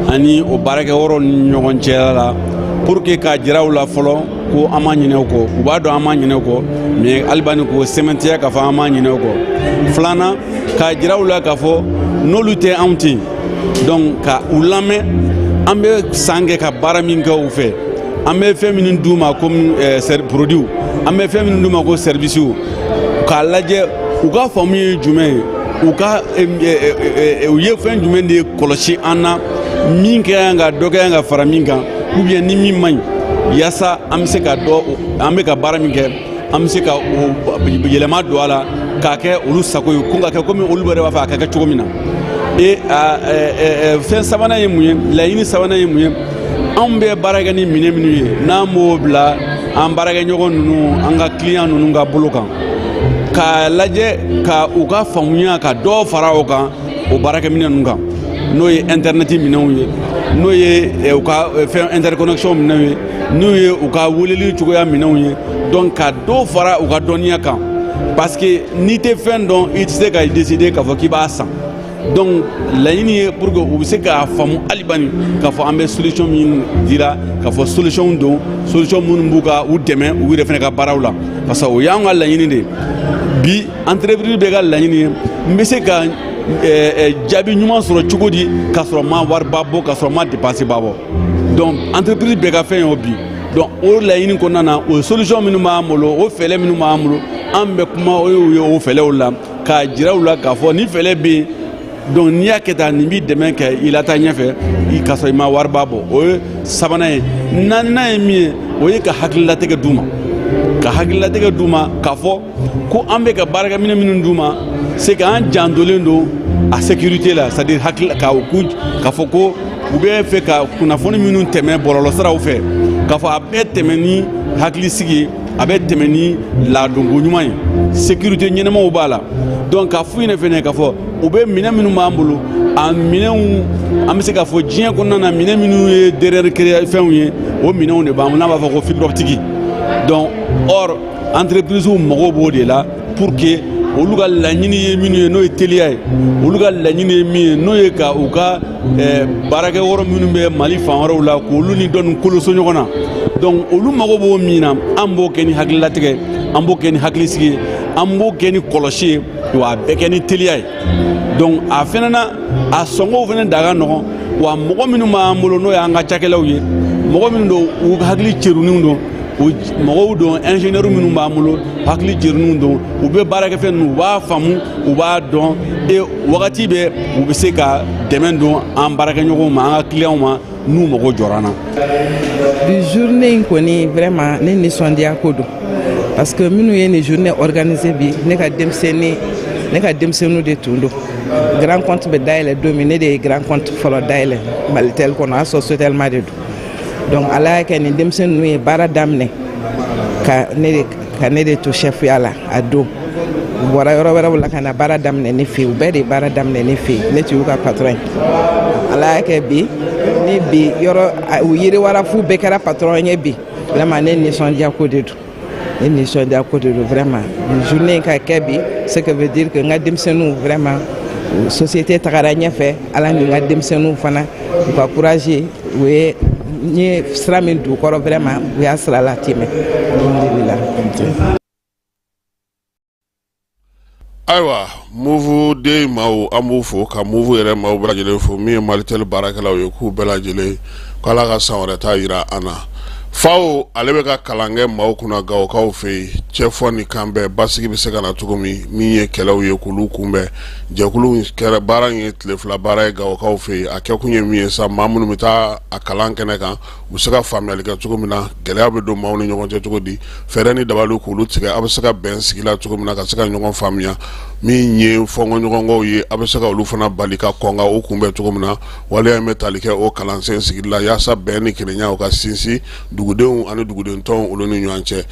ani o baarakɛyɔrɔ ni ɲɔgɔn cɛla la, pour que k'a jira u la fɔlɔ ko an ma ɲinɛ u kɔ. U b'a dɔn an ma ɲinɛ u kɔ, mais hali k'o sɛmɛntiya k'a fɔ an ma ɲinɛ u kɔ. Filanan, k'a jira u la k'a fɔ n'olu tɛ, anw tɛ yen. Donc ka u lamɛn, an bɛ san kɛ ka baara min kɛ u fɛ, an bɛ fɛn minnu d'u ma komi produit, an bɛ fɛn minnu d'u ma ko service, k'a lajɛ u ka faamu ye jumɛn ye, u ka u ye fɛn jumɛn de kɔlɔsi an na, min ka kan ka dɔ ka kan ka fara min kan, ou bien ni min man ɲi, yaasa an bɛ se ka dɔ, an bɛ ka baara min kɛ, an bɛ se ka o yɛlɛma don a la k'a kɛ olu sago ye, ko ka kɛ komi olu yɛrɛ b'a fɛ a ka kɛ cogo min na. E fɛn sabanan ye mun ye? Laɲini sabanan ye mun ye? Anw bɛ baara kɛ ni minɛn minnu ye, n'an b'o bila an baarakɛɲɔgɔn ninnu, an ka client ninnu ka bolo kan, k'a lajɛ ka u ka faamuya ka dɔ fara o kan, o baarakɛminɛn ninnu kan, n'o ye internet minɛnw ye, n'o ye u ka fɛn interconnexion minɛnw ye, n'o ye u ka weleli cogoya minɛnw ye. Donc ka dɔ fara u ka dɔnniya kan, parce que n'i tɛ fɛn dɔn, i tɛ se ka décider k'a fɔ k'i b'a san. Donc laɲini ye pour que u bɛ se k'a faamu hali bani k'a fɔ an bɛ solution min dira, k'a fɔ solution don, solution minnu b'u ka u dɛmɛ u yɛrɛ fana ka baaraw la, parce que o y'an ka laɲini de ye. Bi entreprise bɛɛ ka laɲini ye n bɛ se ka jaabi ɲuman sɔrɔ cogo di k'a sɔrɔ ma wariba bɔ, k'a sɔrɔ ma dépense ba bɔ. Donc entreprise bɛɛ ka fɛn y'o bi. Donc o laɲini kɔnɔna na, o solution minnu b'an bolo, o fɛɛrɛ minnu b'an bolo, an bɛ kuma o ye o fɛɛrɛw la k'a jira u la k'a fɔ ni fɛɛrɛ bɛ yen. Donc n'i y'a kɛ tan, nin b'i dɛmɛ kɛ i la taa ɲɛfɛ k'a sɔrɔ i ma wariba bɔ. O ye sabanan ye. Naaninan ye min ye, o ye ka hakililatigɛ d'u ma, ka hakililatigɛ d'u ma k'a fɔ ko an bɛ ka baarakɛminɛ minnu d'u ma, c'est que an jantolen don a sécurité la, c'est à dire hakili ka ku k'a fɔ ko u bɛ fɛ ka kunnafoni minnu tɛmɛ bɔlɔlɔsiraw fɛ, k'a fɔ a bɛɛ tɛmɛ ni hakilisigi ye, a bɛ tɛmɛ ni ladonko ɲuman ye, sécurité ɲɛnamaw b'a la. Donc k'a f'u ɲɛna fɛnɛ k'a fɔ u bɛ minɛn minnu b'an bolo, a minɛnw, an bɛ se k'a fɔ diɲɛ kɔnɔna na, minɛn minnu ye dernière fɛnw ye, o minɛnw de b'an bolo, n'an b'a fɔ ko fibre optique. Donc or entreprise mago b'o de la pour que olu ka laɲini ye minnu ye, n'o ye teliya ye, olu ka laɲini ye min ye, n'o ye ka u ka baarakɛyɔrɔ minnu bɛ Mali fan wɛrɛw la, k'olu ni dɔ ninnu koloso ɲɔgɔn na. Donc olu mago b'o min na, an b'o kɛ ni hakililatigɛ, an b'o kɛ ni hakilisigi ye, an b'o kɛ ni kɔlɔsi ye, wa a bɛɛ kɛ ni teliya ye. Donc a fɛnɛ na, a sɔngɔw fɛnɛ da ka nɔgɔn, wa mɔgɔ minnu b'an bolo, n'o y'an ka cakɛlaw ye, mɔgɔ minnu don, u hakili cɛruninw don, o mɔgɔw don, ingénieur minnu b'an bolo, hakili cɛruninw don, u bɛ baarakɛfɛn ninnu, u b'a faamu, u b'a dɔn, et wagati bɛɛ u bɛ se ka dɛmɛ don an baarakɛɲɔgɔnw ma, an ka clients ma, n'u mago jɔra an na. Bi journée in kɔni, vraiment, ne nisɔndiya ko don. Parce que minnu ye nin journée organisé bi, ne ka denmisɛnnin, ne ka denmisɛnninw de tun don. Grand compte bɛ dayɛlɛ don min, ne de ye grand compte fɔlɔ dayɛlɛ Malitel kɔnɔ, o y'a sɔrɔ Sotelma de don. Donc Ala y'a kɛ nin denmisɛnnin ninnu ye baara daminɛ ka ne de to chef ya la. A don, u bɔra yɔrɔ wɛrɛw la ka na baara daminɛ ne fɛ yen. U bɛɛ de ye baara daminɛ ne fɛ yen, ne tun y'u ka patron ye. Ala y'a kɛ bi ni bi yɔrɔ u yiriwara f'u bɛɛ kɛra patron ye bi. Vraiment, ne nisɔndiya ko de don, ne nisɔndiya ko de don vraiment. Nin journée in ka kɛ bi, ce que veut dire que n ka denmisɛnninw, vraiment, société tagara ɲɛfɛ. Ala ni n ka denmisɛnninw fana, u ka courage, u ye n ye sira min d'u kɔrɔ, vraiment, u y'a sira latimɛ, alhamdulilah. Ayiwa, Moov den maaw, an b'u fo ka Moov yɛrɛ maaw bɛɛ lajɛlen fo. Min ye Malitel baarakɛlaw ye, k'u bɛɛ lajɛlen ko Ala ka san wɛrɛ ta yira an na. Faw ale bɛ ka kalan kɛ maaw kunna Gawokaw fɛ yen, cɛfɔ ni kanbɛn basigi bɛ se ka na cogo min, min ye kɛlɛw ye k'olu kunbɛn. Jɛkulu kɛra baara in ye tile 2 baara ye Gawokaw fɛ yen. A kɛkun ye min ye sa, maa minnu bɛ taa a kalan kɛnɛ kan, u bɛ se ka faamuyali kɛ cogo min na, gɛlɛya bɛ don maaw ni ɲɔgɔn cɛ cogo di, fɛɛrɛ ni dabaliw k'olu tigɛ, a bɛ se ka bɛn sigi la cogo min na, ka se ka ɲɔgɔn faamuya. Min ye fɔnkɔɲɔgɔnkɔw ye, a bɛ se ka olu fana bali ka kɔn ka o kunbɛn cogo min na. Waleya in bɛ tali kɛ o kalansen sigili la yaasa bɛn ni kelenya o ka sinsin dugudenw ani duguden tɔnw olu ni ɲɔgɔn cɛ.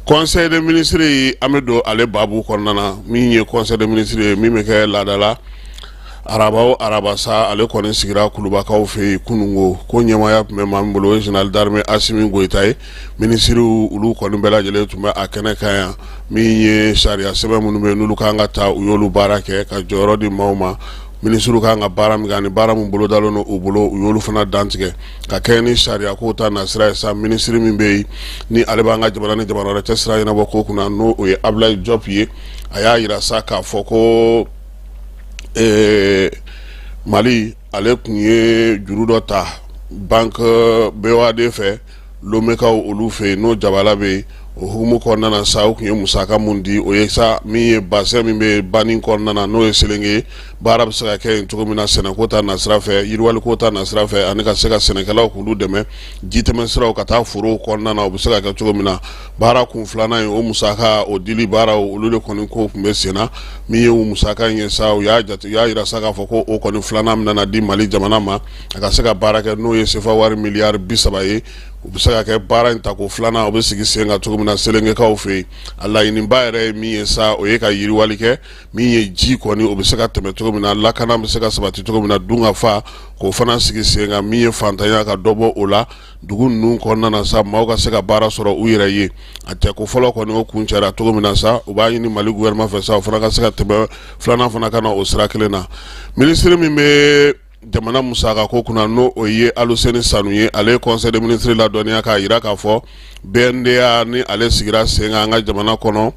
Conseil des ministres, an bɛ don ale baabu kɔnɔna na. Min ye conseil des ministres ye, min bɛ kɛ laada la araba o araba sa, ale kɔni sigira Kulubakaw fɛ yen kununko. Ko ɲɛmaaya tun bɛ maa min bolo, o ye général d'armée Asimi Goyita ye. Minisiriw olu kɔni bɛɛ lajɛlen tun bɛ a kɛnɛ kan yan. Min ye sariya sɛbɛn minnu bɛ yen n'olu kan ka ta, u y'olu baara kɛ ka jɔyɔrɔ di maaw ma. Minisiriw kan ka baara min kɛ ani baara min bolodalen don u bolo, u y'olu fana dantigɛ ka kɛ ni sariya ko ta nasira ye sa. Minisiri min bɛ yen ni ale b'an ka jamana ni jamana wɛrɛ cɛ sira ɲɛnabɔ ko kunna, n'o o ye Abulayi Jɔp ye, a y'a yira sa k'a fɔ ko Mali ale tun ye juru dɔ ta banque BOAD fɛ Lomekaw olu fɛ yen, n'o jabala bɛ yen. O hukumu kɔnɔna na sa, u tun ye musaka mun di, o ye sa min ye bassin min bɛ banni kɔnɔna na, n'o ye Selenge ye, baara bɛ se ka kɛ yen cogo min na, sɛnɛko ta nasira fɛ, yiriwaliko ta nasira fɛ, ani ka se ka sɛnɛkɛlaw k'olu dɛmɛ jitɛmɛ siraw ka taa forow kɔnɔna na, o bɛ se ka kɛ cogo min na. Baara kun filanan ye, o musaka o dili baaraw olu de kɔni ko tun bɛ sen na. Min ye o musaka in ye sa, u y'a jate, u y'a yira sa k'a fɔ ko o kɔni filanan bɛna di Mali jamana ma a ka se ka baara kɛ, n'o ye sefa wari miliyari 30 ye. U bɛ se ka kɛ baara in tako filanan, o bɛ sigi sen kan cogo min na Selengekaw fɛ yen. A laɲiniba yɛrɛ ye min ye sa, o ye ka yiriwali kɛ. Min ye ji kɔni, o bɛ se ka tɛmɛ cogo min na, lakana bɛ se ka sabati cogo min na, dunkafa k'o fana sigi sen kan, min ye fantanya ka dɔ bɔ o la dugu ninnu kɔnɔna na sa, maaw ka se ka baara sɔrɔ u yɛrɛ ye. A tɛ ko fɔlɔ kɔni, o kuncɛra cogo min na sa, u b'a ɲini Mali gouvernement fɛ sa, o fana ka se ka tɛmɛ filanan fana ka na o sira kelen na. Minisiri min bɛ jamana musaka ko kunna, n'o o ye Aluseni Sanu ye, ale ye conseil des ministres ladɔnniya k'a jira k'a fɔ BNDA ni ale sigira sen kan an ka jamana kɔnɔ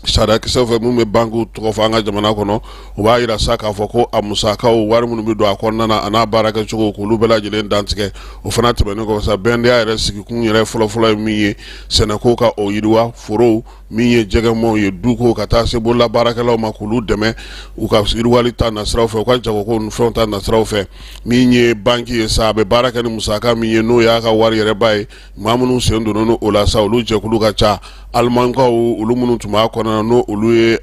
sariyakisɛw fɛ, minnu bɛ bankiw tɔgɔ fɔ an ka jamana kɔnɔ. O b'a jira sa k'a fɔ ko a musakaw, wari minnu bɛ don a kɔnɔna na, a n'a baarakɛcogo, k'olu bɛɛ lajɛlen dantigɛ. O fana tɛmɛnen kɔfɛ sa, BNDA yɛrɛ sigikun yɛrɛ fɔlɔfɔlɔ ye min ye, sɛnɛko ka o yiriwa, forow, min ye jɛgɛmɔw ye, duko, ka taa se bolola baarakɛlaw ma, k'olu dɛmɛ u ka yiriwali ta nasiraw fɛ, u ka jagoko ni fɛnw ta nasiraw fɛ. Min ye banki ye sa, a bɛ baara kɛ ni musaka min ye, n'o y'a ka wari yɛrɛba ye, maa minnu sen donnen o la sa, olu jɛkulu ka ca. Alimankaw olu minnu tun b'a kɔnɔna, n'o olu ye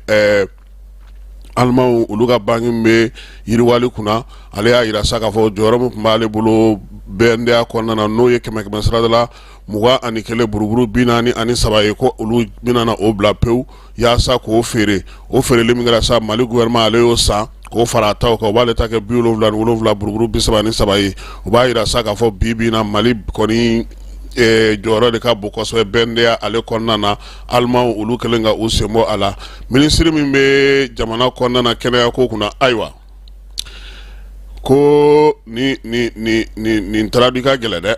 Alimanw olu ka banki min bɛ yiriwali kunna, ale y'a jira sa k'a fɔ jɔyɔrɔ min tun b'ale bolo BNDA kɔnɔna na, n'o ye kɛmɛ kɛmɛ sarada la 21.43 ye, ko olu bɛna na o bila pewu yaasa k'o feere. O feereli min kɛra sa, Mali gouvernement ale y'o san k'o fara a taw kan, o b'ale ta kɛ 77.33 ye. O b'a jira sa k'a fɔ bi bi in na, Mali kɔni jɔyɔrɔ de ka bon kosɛbɛ BNDA ale kɔnɔna na, Alimanw olu kɛlen ka u sen bɔ a la. Minisiri min bɛ jamana kɔnɔna na kɛnɛya ko kunna, ayiwa, ko ni ni ni ni nin traduit ka gɛlɛn dɛ.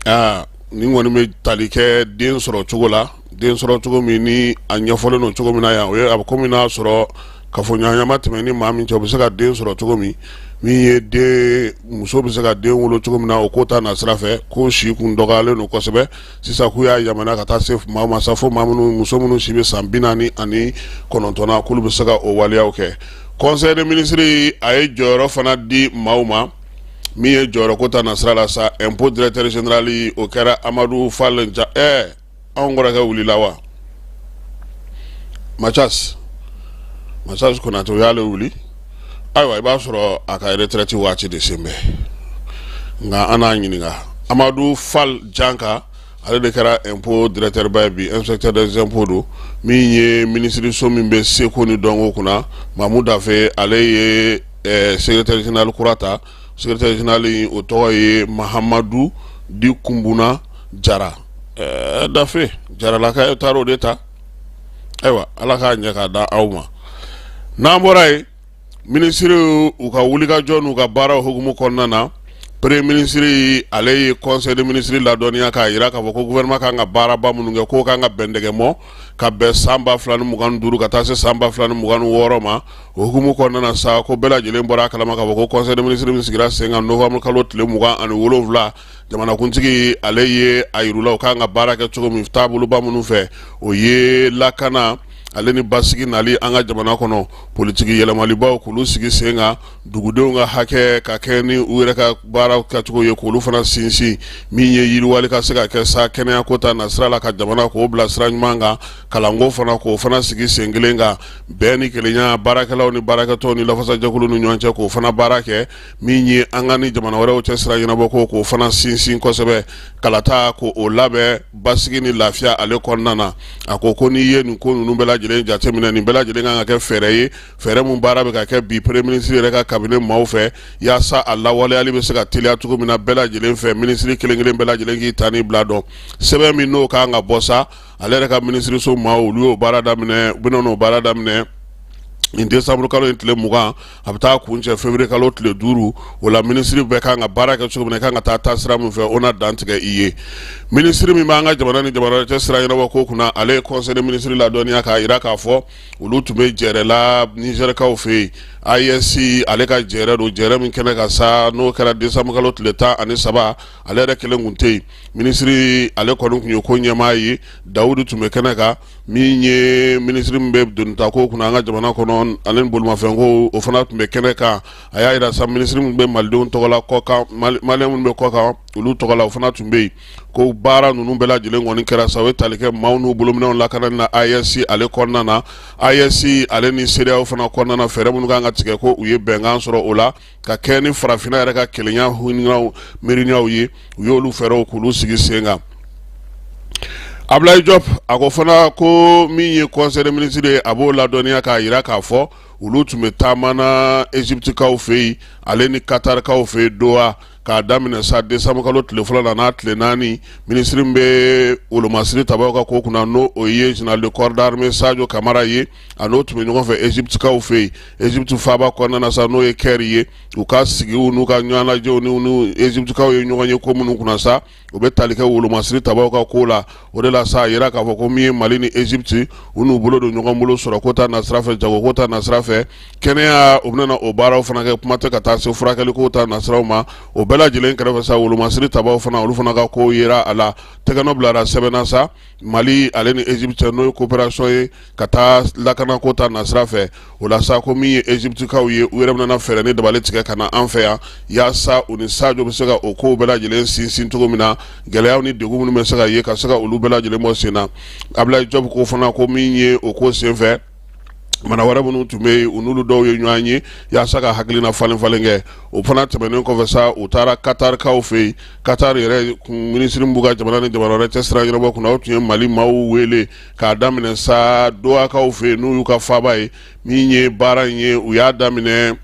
Aa, nin kɔni bɛ tali kɛ den sɔrɔ cogo la, den sɔrɔ cogo min ni a ɲɛfɔlen don cogo min na yan, o ye a bɛ komi n'a sɔrɔ kafoɲɔgɔnya ma tɛmɛ ni maa min cɛ, o bɛ se ka den sɔrɔ cogo min, min ye den muso bɛ se ka den wolo cogo min na, o ko ta nasira fɛ, ko si kun dɔgɔyalen don kosɛbɛ. Sisan k'u y'a yamaruya ka taa se maa ma sa, fo maa minnu, muso minnu si bɛ san 49 na, k'olu bɛ se ka o waleyaw kɛ. Conseil des ministres a ye jɔyɔrɔ fana di maaw ma. Min ye jɔyɔrɔ ko ta nasira la sa, impôt directeur général, o kɛra Amadu Fall. Anw kɔrɔkɛ wulila wa? Mathias, Mathias Konate, o y'ale wuli. Ayiwa, i b'a sɔrɔ a ka retraite waati de sen bɛ, nka an n'a ɲininka. Amadu Fall Janka, ale de kɛra impôt directeur ba ye bi, inspecteur des impôts don. Min ye minisiriso min bɛ seko ni dɔnko kunna, Mamu Dafe, ale ye secrétaire général kura ta. Secrétaire général in, o tɔgɔ ye Mahamadu Di Kunbuna Jara. Dafe Jaralaka taara o de ta. Ayiwa, Ala k'a ɲɛ k'a da aw ma. N'an bɔra yen, minisiri u ka wulikajɔ n'u ka baaraw hukumu kɔnɔna na, premier ministre ale ye conseil de ministre ladɔnniya k'a jira k'a fɔ ko gouvernement kan ka baaraba minnu kɛ, k'o kan ka bɛn dɛgɛmɔ ka bɛn san 2025 ka taa se san 2026 ma. O hukumu kɔnɔna na sa, ko bɛɛ lajɛlen bɔra a kalama k'a fɔ ko conseil de ministre min sigira sen kan novembre kalo tile 27, jamanakuntigi ale ye a yir'u la u kan ka baara kɛ cogo min, taaboloba minnu fɛ, o ye lakana ale ni basigi nali an ka jamana kɔnɔ, politiki yɛlɛmalibaw k'olu sigi sen kan, dugudenw ka hakɛ ka kɛ ni u yɛrɛ ka baara kɛcogo ye k'olu fana sinsin, min ye yiriwali ka se ka kɛ sa kɛnɛyako ta nasira la, ka jamana k'o bila sira ɲuman kan, kalanko fana k'o fana sigi sen kelen kan, bɛn ni kelenya baarakɛlaw ni baarakɛtɔnw ni lafasajɛkulu ni ɲɔgɔn cɛ k'o fana baara kɛ, min ye an ka ni jamana wɛrɛw cɛ sira ɲɛnabɔ ko k'o fana sinsin kosɛbɛ, kalata ko o labɛn basigi ni lafiya ale kɔnɔna na. A ko ko n'i ye nin ko ninnu bɛɛ lajɛlen jateminɛ, nin bɛɛ lajɛlen kan ka kɛ fɛɛrɛ ye, fɛɛrɛ mun baara bɛ ka kɛ bi premier ministre yɛrɛ ka cabinet maaw fɛ, yaasa a lawaleyali bɛ se ka teliya cogo min na bɛɛ lajɛlen fɛ, minisiri kelen kelen bɛɛ lajɛlen k'i ta ni bila dɔn. Sɛbɛn min n'o kan ka bɔ sa, ale yɛrɛ ka minisiriso maaw, olu y'o baara daminɛ, u bɛna n'o baara daminɛ nin décembre kalo in tile 20, a bɛ taa kuncɛ février kalo tile 5. O la, minisiri bɛɛ kan ka baara kɛ cogo min na, i kan ka taa taasira min fɛ, o na dantigɛ i ye. Minisiri min b'an ka jamana ni jamana cɛ sira ɲɛnabɔ ko kunna, ale ye conseil des ministres ladɔnniya k'a jira k'a fɔ olu tun bɛ jɛrɛ la Nizɛrikaw fɛ yen, AES ale ka jɛrɛ don, jɛrɛ min kɛnɛ kan sa, n'o kɛra décembre kalo tile 13, ale yɛrɛ kelen tun tɛ yen. Minisiri ale kɔni tun ye ko ɲɛmaa ye, Dawudu tun bɛ kɛnɛ kan. Min ye minisiri min bɛ donitako kunna an ka jamana kɔnɔ ale ni bolimafɛnko, o fana tun bɛ kɛnɛ kan. A y'a jira sa, minisiri min bɛ malidenw tɔgɔ la kɔkan, maliyɛn minnu bɛ kɔkan, olu tɔgɔ la, o fana tun bɛ yen. Ko baara ninnu bɛɛ lajɛlen kɔni kɛra sa, o ye tali kɛ maaw n'u bolominɛnw lakanani na AES ale kɔnɔna na, AES ale ni CEDEAO fana kɔnɔna na, fɛɛrɛ minnu kan ka tigɛ, ko u ye bɛnkan sɔrɔ o la ka kɛ ni farafinna yɛrɛ ka kelenya hinɛw miiriyaw ye, u y'olu fɛɛrɛw k'olu sigi sen kan. Ablaye Diop a ko fana ko min ye conseil des ministres ye, a b'o ladɔnniya k'a jira k'a fɔ olu tun bɛ taama na Égyptekaw fɛ yen, ale ni Qatarkaw fɛ yen, Doha, k'a daminɛ sa décembre kalo tile fɔlɔ la n'a tile 4. Minisiri min bɛ wolomasiri tabaw ka ko kunna, n'o o ye général de corps d'armée Sadio Kamara ye, a n'o tun bɛ ɲɔgɔn fɛ Égyptekaw fɛ yen, Égypte faaba kɔnɔna na sa, n'o ye Caire ye. U ka sigiw n'u ka ɲɔgɔnlajɛw ni Égyptekaw ye ɲɔgɔn ye ko minnu kunna sa, o bɛ tali kɛ wolomasiri tabaw ka ko la. O de la sa, a yira k'a fɔ ko min ye Mali ni Égypte, u n'u bolo don ɲɔgɔn bolo sɔrɔ ko ta nasira fɛ, jago ko ta nasira fɛ, kɛnɛya, u bɛna o baaraw fana kɛ, kuma tɛ ka taa se furakɛli ko ta nasiraw ma. O bɛɛ lajɛlen kɛrɛfɛ sa, wolomasiri tabaw fana, olu fana ka ko yera a la, tɛgɛnɔ bilara sɛbɛn na sa Mali ale ni Égypte, n'o ye coopération ye ka taa lakanako ta nasira fɛ. O la sa, ko min ye Égyptekaw ye, u yɛrɛ bɛna fɛɛrɛ ni dabali tigɛ ka na an fɛ yan, yaasa u ni Sadio bɛ se ka o kow bɛɛ lajɛlen sinsin cogo min na, gɛlɛyaw ni degun minnu bɛ se ka ye, ka se ka olu bɛɛ lajɛlen bɔ sen na. Ablaye Diop ko fana ko min ye o ko senfɛ, mana wɛrɛ minnu tun bɛ yen, u n'olu dɔw ye ɲɔgɔn ye yaasa ka hakilina falen falen kɛ. O fana tɛmɛnen kɔfɛ sa, u taara Katarikaw fɛ yen. Qatar yɛrɛ minisiri min b'u ka jamana ni jamana wɛrɛ cɛ sira ɲɛnabɔ kunna, o tun ye Mali maaw wele k'a daminɛ sa Dohakaw fɛ yen, n'u y'u ka faaba ye. Min ye baara in ye, u y'a daminɛ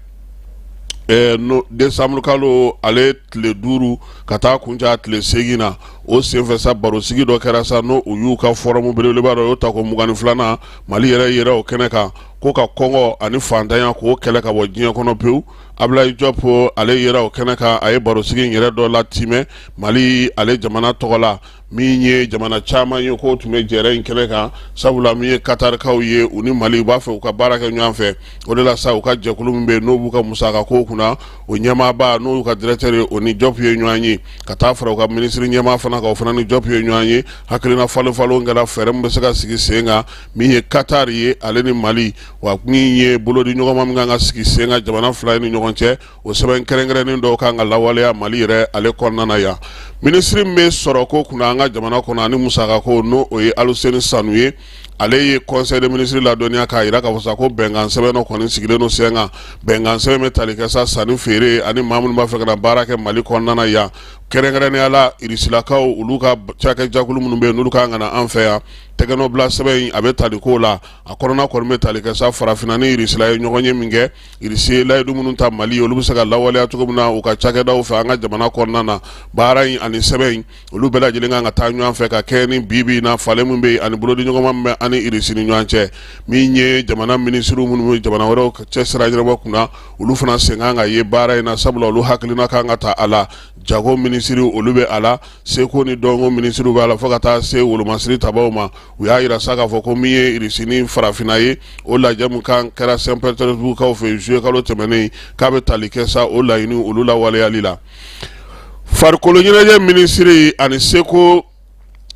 décembre kalo ale tile 5 ka taa kuncɛ a tile 8 na. O senfɛ sa, barosigi dɔ kɛra sa, n'o u y'u ka forum belebeleba dɔ y'o ta ko 22nan. Mali yɛrɛ yɛrɛ o kɛnɛ kan ko ka kɔngɔ ani fantanya k'o kɛlɛ ka bɔ diɲɛ kɔnɔ pewu. Ablaye Diop ale yɛrɛ o kɛnɛ kan, a ye barosigi in yɛrɛ dɔ latimɛ Mali ale jamana tɔgɔ la. Min ye jamana caman ye k'o tun bɛ jɛrɛ in kɛnɛ kan, sabula min ye Katarikaw ye, u ni Mali u b'a fɛ u ka baara kɛ ɲɔgɔn fɛ. O de la sa, u ka jɛkulu min bɛ yen n'o b'u ka musaka ko kunna, o ɲɛmaaba n'o y'u ka directeur ye, o ni Diop ye ɲɔgɔn ye, ka taa fara u ka minisiri ɲɛmaa fana kan, o fana ni Diop ye ɲɔgɔn ye. Hakilina falen falen kɛra fɛɛrɛ min bɛ se ka sigi sen kan, min ye Qatar ye ale ni Mali, wa min ye bolodi ɲɔgɔnma min kan ka sigi sen kan jamana fila ni ɲɔgɔn cɛ, o sɛbɛn kɛrɛnkɛrɛnnen dɔw kan ka lawaleya Mali yɛrɛ ale kɔnɔna na yan. Minisiri min bɛ sɔrɔko kunna an ka jamana kɔnɔ ani musakako, n'o o ye Aluseni Sanu ye, ale ye conseil des ministres ladɔnniya k'a jira k'a fɔ sa ko bɛnkan sɛbɛn dɔ kɔni sigilen don sen kan. Bɛnkan sɛbɛn bɛ tali kɛ sa sanni feere ani maa minnu b'a fɛ ka na baara kɛ Mali kɔnɔna na yan, kɛrɛnkɛrɛnnenya la Irisilakaw, olu ka cakɛjakulu minnu bɛ yen n'olu kan ka na an fɛ yan. Tɛgɛnɔbila sɛbɛn in, a bɛ tali k'o la. A kɔnɔna kɔni bɛ tali kɛ sa farafinna ni Irisila ye ɲɔgɔn ye min kɛ, Irisi ye layidu minnu ta Mali ye, olu bɛ se ka lawaleya cogo min na u ka cakɛdaw fɛ an ka jamana kɔnɔna na. Baara in ani sɛbɛn in, olu bɛɛ lajɛlen kan ka taa ɲɔgɔn fɛ ka kɛ ni bi bi in na falen min bɛ yen ani bolodiɲɔgɔnma min bɛ an ni Irisi ni ɲɔgɔn cɛ. Min ye jamana minisiriw minnu bɛ jamana wɛrɛw cɛ sira ɲɛnabɔ kunna, olu fana sen kan ka ye baara in na, sabula olu hakilina kan ka ta a la. Jago minisiriw, olu bɛ a la, seko ni dɔnko minisiriw b'a la, fo ka taa se wolomasiri tabaw ma. U y'a jira sa k'a fɔ ko min ye Irisi ni farafinna ye, o lajɛ min kan kɛra Saint Petersburg kaw fɛ juillet kalo tɛmɛnen, k'a bɛ tali kɛ sa o laɲini olu lawaleyali la. Farikolo ɲɛnajɛ minisiri ani seko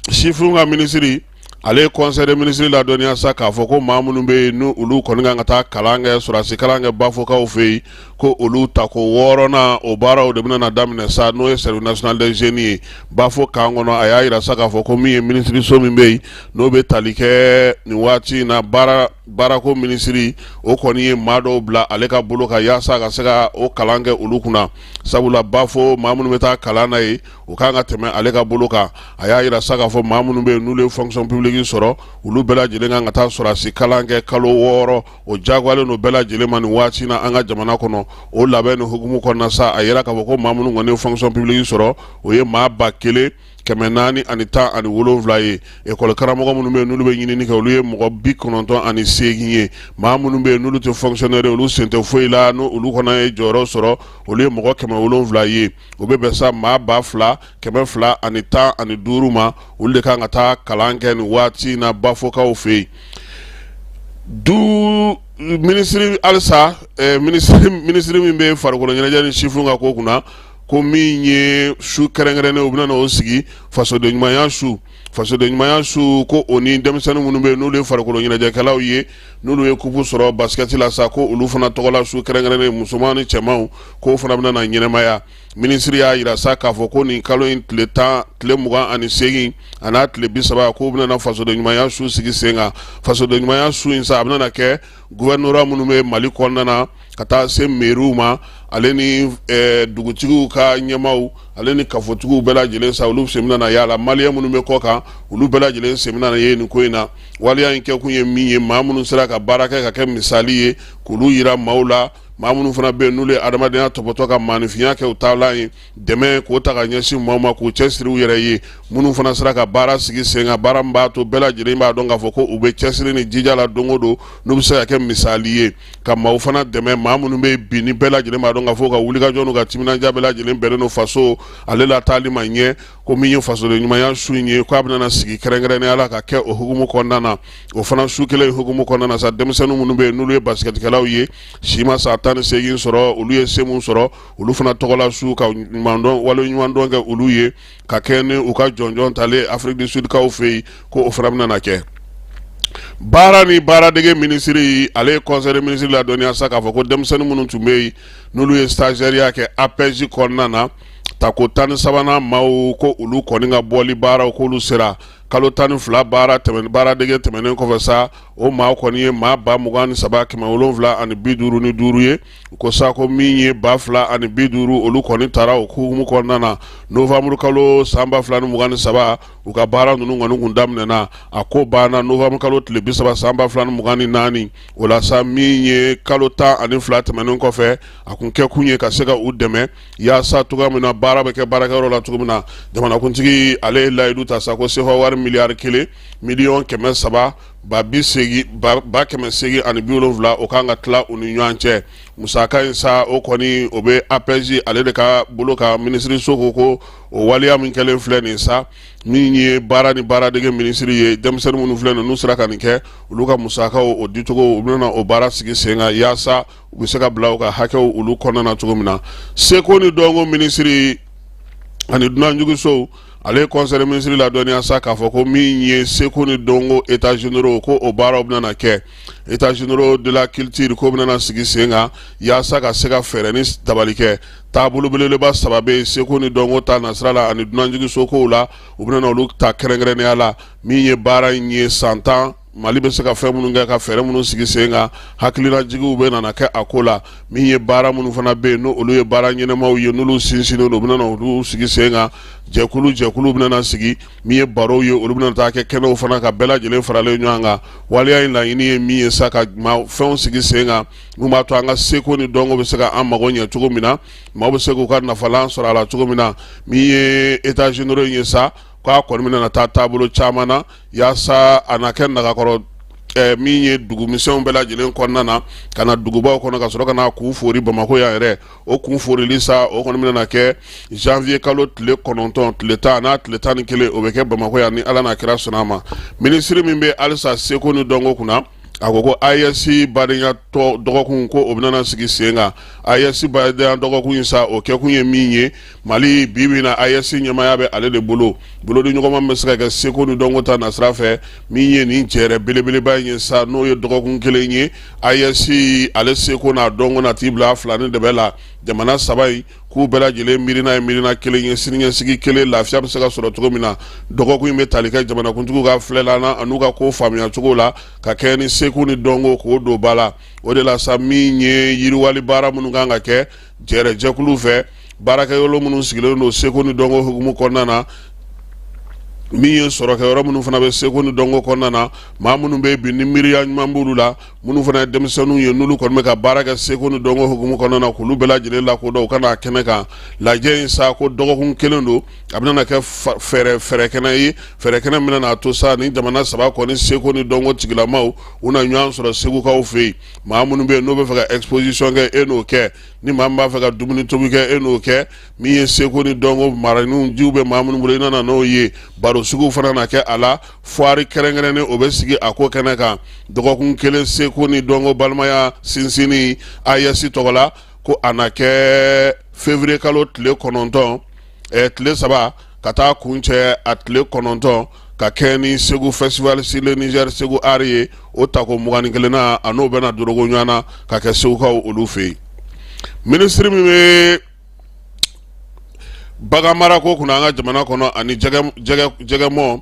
sifinw ka minisiri, ale ye conseil des ministres ladɔnniya sa k'a fɔ ko maa minnu bɛ yen ni olu kɔni kan ka taa kalan kɛ, sɔrɔdasi kalan kɛ Bafokaw fɛ yen, ko olu tako wɔɔrɔnan o baaraw de bɛna na daminɛ sa, n'o ye service national des jeunes ye Bafo kan kɔnɔ. A y'a jira sa k'a fɔ ko min ye minisiriso min bɛ yen n'o bɛ tali kɛ nin waati in na baarako minisiri, o kɔni ye maa dɔw bila ale ka bolo kan yaasa ka se ka o kalan kɛ olu kunna, sabula Bafo maa minnu bɛ taa kalan na yen, o kan ka tɛmɛ ale ka bolo kan. A y'a jira sa k'a fɔ maa minnu bɛ yen n'olu ye fonction publique sɔrɔ, olu bɛɛ lajɛlen kan ka taa sɔrɔdasi kalan kɛ kalo 6. O jagoyalen don bɛɛ lajɛlen ma nin waati na an ka jamana kɔnɔ. O labɛn ni hukumu kɔnɔna sa, a yira k'a fɔ ko maa minnu kɔni ye fonction publique sɔrɔ, o ye maa 1417 ye. Ekɔli karamɔgɔ minnu bɛ yen n'olu bɛ ɲinini kɛ, olu ye mɔgɔ 98 ye. Maa minnu bɛ yen n'olu tɛ fonctionnaire, olu sen tɛ foyi la, n'olu kɔni ye jɔyɔrɔ sɔrɔ, olu ye mɔgɔ 700 ye. O bɛ bɛn sa maa 2215 ma. Olu de kan ka taa kalan kɛ nin waati in na Bafokaw fɛ yen. Du minisiri halisa, minisiri min bɛ farikolo ɲɛnajɛ ni sifinw ka ko kunna, ko min ye su kɛrɛnkɛrɛnnen, u bɛna na o sigi, fasoden ɲumanya su. Fasoden ɲumanya su, ko o ni denmisɛnnin minnu bɛ yen n'olu ye farikolo ɲɛnajɛkɛlaw ye, n'olu ye kupu sɔrɔ basikɛti la sa, ko olu fana tɔgɔla su kɛrɛnkɛrɛnnen, musoman ni cɛmanw, k'o fana bɛna na ɲɛnamaya. Minisiri y'a jira sa k'a fɔ ko nin kalo in tile 10, tile 28 a n'a tile 30, k'o bɛna na fasoden ɲumanya su sigi sen kan. Fasoden ɲumanya su in sa, a bɛna na kɛ gouvernorat minnu bɛ Mali kɔnɔna na, ka taa se meriw ma, ale ni dugutigiw ka ɲɛmaaw, ale ni kafotigiw bɛɛ lajɛlen sa, olu sen bɛna na y'a la. Maliyɛn minnu bɛ kɔ kan, olu bɛɛ lajɛlen sen bɛna na ye nin ko in na. Waleya in kɛkun ye min ye, maa minnu sera ka baara kɛ ka kɛ misali ye, k'olu yira maaw la. Maa minnu fana bɛ yen n'olu ye adamadenya tɔpɔtɔ ka maaninfinya kɛ u taalan ye, dɛmɛ k'o ta ka ɲɛsin maaw ma k'u cɛsiri u yɛrɛ ye. Minnu fana sera ka baara sigi sen kan, baara min b'a to bɛɛ lajɛlen b'a dɔn k'a fɔ ko u bɛ cɛsiri ni jija la don o don, n'u bɛ se ka kɛ misali ye ka maaw fana dɛmɛ, maa minnu bɛ bi ni bɛɛ lajɛlen b'a dɔn k'a fɔ ka wulikajɔ n'u ka timinandiya bɛɛ lajɛlen bɛnnen don faso ale la taali ma ɲɛ. Ko min ye fasoden ɲumanya su in ye, k'a bɛna na sigi kɛrɛnkɛrɛnnenya la ka kɛ o hukumu kɔnɔna na. O fana su kelen in hukumu kɔnɔna na sa, denmisɛnnin minnu bɛ yen n'olu ye basikɛtikɛlaw ye, si ma san 18 sɔrɔ, olu ye se min sɔrɔ, olu fana tɔgɔla su ka ɲumandɔn, wale ɲumandɔn kɛ olu ye, ka kɛ ni u ka jɔnjɔn talen Afrique du Sud kaw fɛ yen, ko o fana bɛna na kɛ. Baara ni baaradege minisiri, ale ye conseil des ministres ladɔnniya sa k'a fɔ ko denmisɛnnin minnu tun bɛ yen n'olu ye stagiaire kɛ APEJ kɔnɔna na, tako 13nan maaw, ko olu kɔni ka bɔli baaraw, k'olu sera kalo 12 baara tɛmɛn baaradege tɛmɛnen kɔfɛ sa, o maa kɔni ye maa 23,755 ye. U ko sa ko min ye 2050, olu kɔni taara o hukumu kɔnɔna na novembre kalo san 2023. U ka baara ninnu kɔni kun daminɛna, a ko banna novembre kalo tile 30 san 2024. O la sa, min ye kalo 12 tɛmɛnen kɔfɛ, a kun kɛ kun ye ka se ka u dɛmɛ yaasa cogoya min na baara bɛ kɛ baarakɛyɔrɔ la cogo min na. Jamanakuntigi, ale ye layidu ta sa ko sefa wari miliyari 1 miliyɔn 300 ba 80 ba 870, o kan ka tila u ni ɲɔgɔn cɛ. Musaka in sa, o kɔni o bɛ APEJ ale de ka bolo kan. Minisiriso ko o waleya min kɛlen filɛ nin sa, min ye baara ni baaradege minisiri ye, denmisɛnnin minnu filɛ nin n'u sera ka nin kɛ, olu ka musakaw o dicogo, u bɛna o baara sigi sen kan yaasa u bɛ se ka bila u ka hakɛw olu kɔnɔna na cogo min na. Seko ni dɔnko minisiri ani dunanjiginsow, Ale ye conseil des ministres ladɔnniya sa k'a fɔ ko min ye seko ni dɔnko états généraux, ko o baaraw bɛna na kɛ. États généraux de la culture, ko bɛna na sigi sen kan yaasa ka se ka fɛɛrɛ ni dabali kɛ. Taabolo belebeleba saba bɛ yen seko ni dɔnko ta nasira la ani dunanjiginso kow la, u bɛna olu ta kɛrɛnkɛrɛnnenya la. Min ye baara in ye, san 10, Mali bɛ se ka fɛn minnu kɛ, ka fɛɛrɛ minnu sigi sen kan, hakilinajigiw bɛ nana kɛ a ko la. Min ye baara minnu fana bɛ yen, n'olu ye baara ɲɛnamaw ye, n'olu sinsinnen don, u bɛna olu sigi sen kan. Jɛkulu jɛkulu bɛna sigi. Min ye barow ye, olu bɛna taa kɛ kɛnɛw fana ka bɛɛ lajɛlen faralen ɲɔgɔn kan. Waleya in laɲini ye min ye sa, ka fɛnw sigi sen kan min b'a to an ka seko ni dɔnko bɛ se ka an mago ɲɛ cogo min na, maaw bɛ se k'u ka nafalan sɔrɔ a la cogo min na. Min ye états généraux in ye sa, k'a kɔni bɛna taa taabolo caman na yaasa a na kɛ nagakɔrɔ min ye dugumisɛnw bɛɛ lajɛlen kɔnɔna na, ka na dugubaw kɔnɔ, ka sɔrɔ ka na kun fori Bamakɔ yan yɛrɛ. O kun forili sa, o kɔni bɛna kɛ janvier kalo tile 9, tile 10 n'a tile 11, o bɛ kɛ Bamakɔ yan ni Ala n'a kira sɔnna a ma. Minisiri min bɛ halisa seko ni dɔnko kunna, a ko ko AES badenya dɔgɔkun, ko o bɛna sigi sen kan. AES badenya dɔgɔkun in sa, o kɛkun ye min ye, Mali bi bi na AES ɲɛmaaya bɛ ale de bolo. Bolodiɲɔgɔnma bɛ se ka kɛ seko ni dɔnko ta nasira fɛ. Min ye nin jɛrɛ belebeleba in ye sa, n'o ye dɔgɔkun kelen ye, AES ale seko n'a dɔnko na t'i bila fila ni dɛbɛ la. Jamana saba in k'u bɛɛ lajɛlen miirina ye miirina kelen ye, siniɲɛsigi kelen, lafiya bɛ se ka sɔrɔ cogo min na. Dɔgɔkun in bɛ tali kɛ jamanakuntigiw ka filɛla na an'u ka ko faamuya cogo la, ka kɛ ni seko ni dɔnko k'o don ba la. O de la sa, min ye yiriwali baara minnu kan ka kɛ jɛrɛjɛkulu fɛ, baarakɛyɔrɔ minnu sigilen don seko ni dɔnko hukumu kɔnɔna na, min ye sɔrɔkɛyɔrɔ minnu fana bɛ seko ni dɔnko kɔnɔna na, maa minnu bɛ bi ni miiriya ɲuman b'olu la, minnu fana ye denmisɛnninw ye, n'olu kɔni bɛ ka baara kɛ seko ni dɔnko hukumu kɔnɔna na, k'olu bɛɛ lajɛlen lakodɔn, u ka n'a kɛnɛ kan. Lajɛ in sa, ko dɔgɔkun kelen don, a bɛna kɛ fɛɛrɛ kɛnɛ ye, fɛɛrɛ kɛnɛ min bɛna to sa ni jamana saba kɔni seko ni dɔnko tigilamaw u na ɲɔgɔn sɔrɔ Segukaw fɛ yen. Maa minnu bɛ yen n'u bɛ fɛ ka exposition kɛ, e n'o kɛ. Ni maa min b'a fɛ ka dumuni tobi kɛ, e n'o kɛ. Min ye seko ni dɔnko maraniw jiw bɛ maa minnu bolo, i nana n'o ye. Baro suguw fana na kɛ a la. Foire kɛrɛnkɛrɛnnen, o bɛ sigi a ko kɛnɛ kan. Dɔgɔkun kelen seko ni dɔnko balimaya sinsinni AES tɔgɔ la, ko a na kɛ février kalo tile 9, tile 3 ka taa kuncɛ a tile 9, ka kɛ ni Segu festival sur le Niger Segu Art ye, o tako 21nan, a n'o bɛna dorogo ɲɔgɔn na ka kɛ Segukaw olu fɛ yen. Minisiri min bɛ bagan marako kunna an ka jamana kɔnɔ ani jɛgɛmɔ,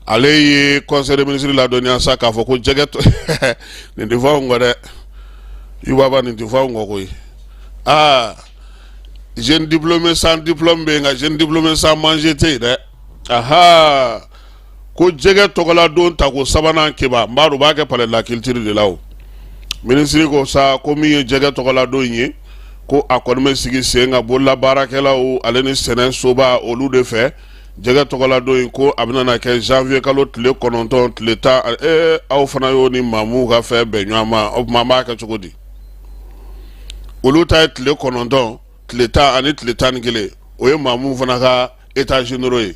ale ye conseil des ministres ladɔnniya sa k'a fɔ ko jɛgɛ nin tɛ fɔ anw kɔ dɛ, Ibaba, nin tɛ fɔ anw kɔ koyi. Aa, jeune diplômé sans diplôme bɛ yen, nka jeune diplômé sans manger tɛ yen dɛ. Aha, ko jɛgɛ tɔgɔladon tako sabanan, Keba, n b'a dɔn u b'a kɛ palais de la culture de la. O minisiri ko sa ko min ye jɛgɛ tɔgɔladon ye, ko a kɔni bɛ sigi sen kan bololabaarakɛlaw ale ni sɛnɛ soba olu de fɛ. Jɛgɛ tɔgɔladon in, ko a bɛna na kɛ janvier kalo tile 9, tile 10. Aw fana y'o ni maamuw ka fɛn bɛn ɲɔgɔn ma, o tuma an b'a kɛ cogo di? Olu ta ye tile 9, tile 10 ani tile 11, o ye maamuw fana ka états généraux ye.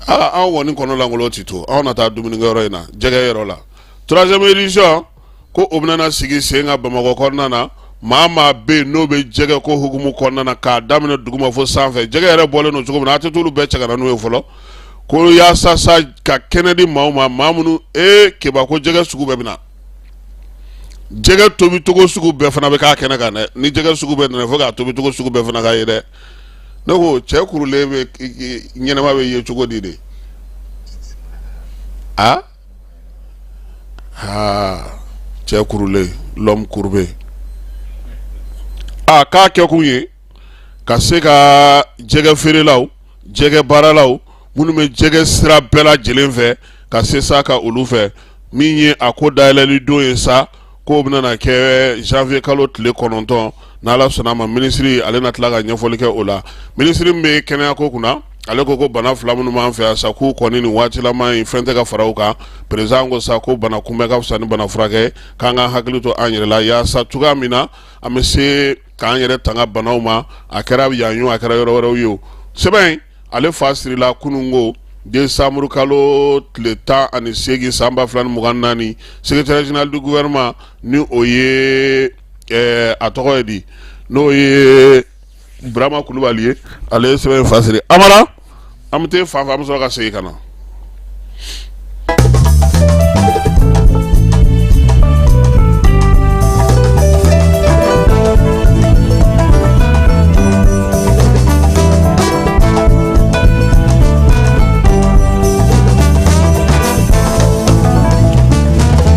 Aa, anw kɔni kɔnɔ lankolon ti to, anw na taa dumunikɛyɔrɔ in na, jɛgɛ yɔrɔ la. Troisième édition, ko o bɛna sigi sen kan Bamakɔ kɔnɔna na. Maa maa bɛ yen n'o bɛ jɛgɛ ko hukumu kɔnɔna na, k'a daminɛ duguma fo sanfɛ, jɛgɛ yɛrɛ bɔlen don cogo min na, a tɛ t'olu bɛɛ cɛ ka na n'o ye fɔlɔ, ko yaasa sa ka kɛnɛ di maaw ma, maa minnu Keba, ko jɛgɛ sugu bɛɛ bɛ na, jɛgɛ tobicogo sugu bɛɛ fana bɛ k'a kɛnɛ kan dɛ. Ni jɛgɛ sugu bɛɛ nana, fo k'a tobicogo sugu bɛɛ fana ka ye dɛ. Ne ko cɛ kurulen bɛ ɲɛnama bɛ ye cogo di de? A aa, cɛ kurulen, l'homme courbé. A k'a kɛkun ye ka se ka jɛgɛ feerelaw, jɛgɛ baaralaw, minnu bɛ jɛgɛ sira bɛɛ lajɛlen fɛ, ka se sa ka olu fɛ. Min ye a ko dayɛlɛli don ye sa, k'o bɛna na kɛ janvier kalo tile 9, n'Ala sɔnna a ma. Minisiri ale na tila ka ɲɛfɔli kɛ o la. Minisiri min bɛ kɛnɛyako kunna, ale ko bana fila minnu b'an fɛ yan sa, k'u kɔni nin waatilama in fɛn tɛ ka fara u kan. Président ko sa ko bana kunbɛn ka fisa ni bana furakɛ, k'an ka hakili to an yɛrɛ la yaasa cogoya min na an bɛ se k'an yɛrɛ tanga banaw ma, a kɛra yan ye o, a kɛra yɔrɔ wɛrɛw ye o. Sɛbɛn in ale fa sirila kununko décembre kalo tile 18 san 2024. Secrétaire général du gouvernement, ni o ye a tɔgɔ ye di, n'o ye Burama Kulubali ye, ale ye sɛbɛn in fa siri. Amara. An bɛ taa fan fɛ, an bɛ sɔrɔ ka segin ka na.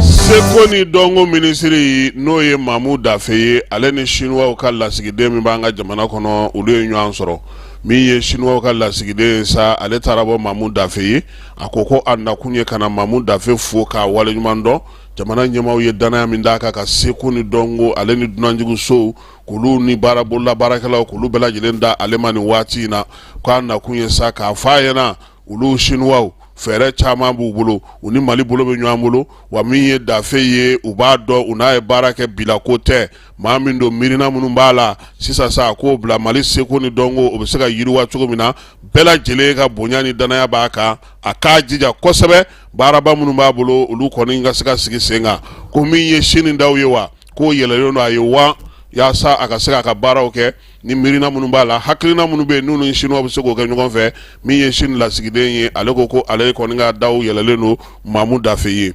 Seko ni dɔnko minisiri, n'o ye Mamu Dafe ye, ale ni Sinuwaw ka lasigiden min b'an ka jamana kɔnɔ, olu ye ɲɔgɔn sɔrɔ. Min ye Sinuwaw ka lasigiden ye sa, ale taara bɔ Mamu Dafe ye. A ko ko a nakun ye ka na Mamu Dafe fo k'a waleɲuman dɔn jamana ɲɛmaaw ye dannaya min d'a kan ka seko ni dɔnko ale ni dunanjiginsow k'olu ni baara bolola baarakɛlaw k'olu bɛɛ lajɛlen da ale ma nin waati in na. K'a nakun ye sa k'a fɔ a ɲɛna, olu Sinuwaw fɛɛrɛ caman b'u bolo, u ni Mali bolo bɛ ɲɔgɔn bolo. Wa min ye Dafe ye, u b'a dɔn u n'a ye baara kɛ bila ko tɛ. Maa min don, miirina minnu b'a la sisan sa, a k'o bila Mali seko ni dɔnko o bɛ se ka yiriwa cogo min na, bɛɛ lajɛlen ka bonya ni dannaya b'a kan. A k'a jija kosɛbɛ, baaraba minnu b'a bolo, olu kɔni ka se ka sigi sen kan. Ko min ye Sini daw ye, wa k'o yɛlɛlen don a ye wa yaasa a ka se k'a ka baaraw kɛ ni miirina minnu b'a la, hakilina minnu bɛ yen n'u ni Sinuwa bɛ se k'o kɛ ɲɔgɔn fɛ. Min ye Sini lasigiden ye, ale ko ko ale kɔni ka daw yɛlɛlen don Mamu Dafe ye.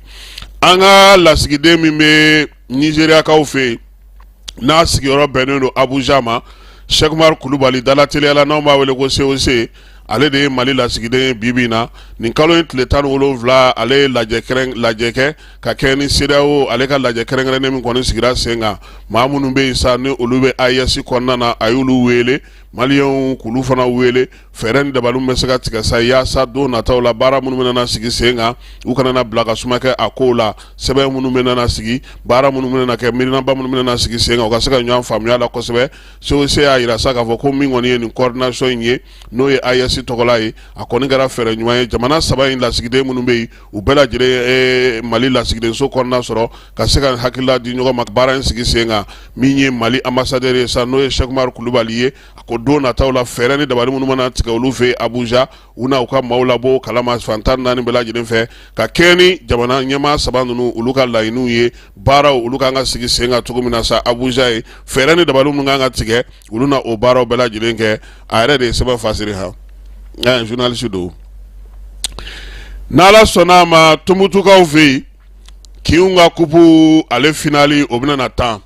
An ka lasigiden min bɛ Nizeriyakaw fɛ yen, n'a sigiyɔrɔ bɛnnen don Abuja ma, Sɛkumaru Kulubali, dala teliyala n'anw b'a wele ko COC, ale de ye Mali lasigiden ye bi bi in na. Nin kalo in tile 17, ale ye lajɛ kɛ ka kɛ ni CEDEAO ale ka lajɛ kɛrɛnkɛrɛnnen min kɔni sigira sen kan. Maa minnu bɛ yen sa, ni olu bɛ AES kɔnɔna na, a y'olu wele, Maliyɛnw k'olu fana wele. Fɛɛrɛ ni dabali bɛ se ka tigɛ sa yaasa don nataw la, baara minnu bɛna sigi sen kan, u kana na bila ka suma kɛ a kow la. Sɛbɛn minnu bɛna sigi, baara minnu bɛna kɛ, miirinaba minnu bɛna sigi sen kan, u ka se ka ɲɔgɔn faamuya la kosɛbɛ. COC y'a jira sa k'a fɔ ko min kɔni ye nin coordination in ye, n'o ye AES tɔgɔla ye, a kɔni kɛra fɛɛrɛ ɲuman ye. Jamana saba in lasigiden minnu bɛ yen, u bɛɛ lajɛlen Mali lasigidenso kɔnɔna sɔrɔ ka se ka hakilila di ɲɔgɔn ma, baara in sigi sen kan. Min ye Mali ambassadeur ye sa, n'o ye Sɛkumaru Kulubali ye, a ko don nataw la, fɛɛrɛ ni dabali minnu mana tigɛ olu fɛ Abuja, u na u ka maaw labɔ kalama fan 14 bɛɛ lajɛlen fɛ, ka kɛɲɛ ni jamana ɲɛmaa saba ninnu olu ka laɲiniw ye, baaraw olu kan ka sigi sen kan cogo min na sa Abuja ye, fɛɛrɛ ni dabali minnu kan ka tigɛ, olu na o baaraw bɛɛ lajɛlen kɛ. A yɛrɛ de ye sɛbɛn fasiri han, journaliste don. N'Ala sɔnna a ma, Tumutukaw fɛ yen, kinw ka kupu ale finali, o bɛna na tan,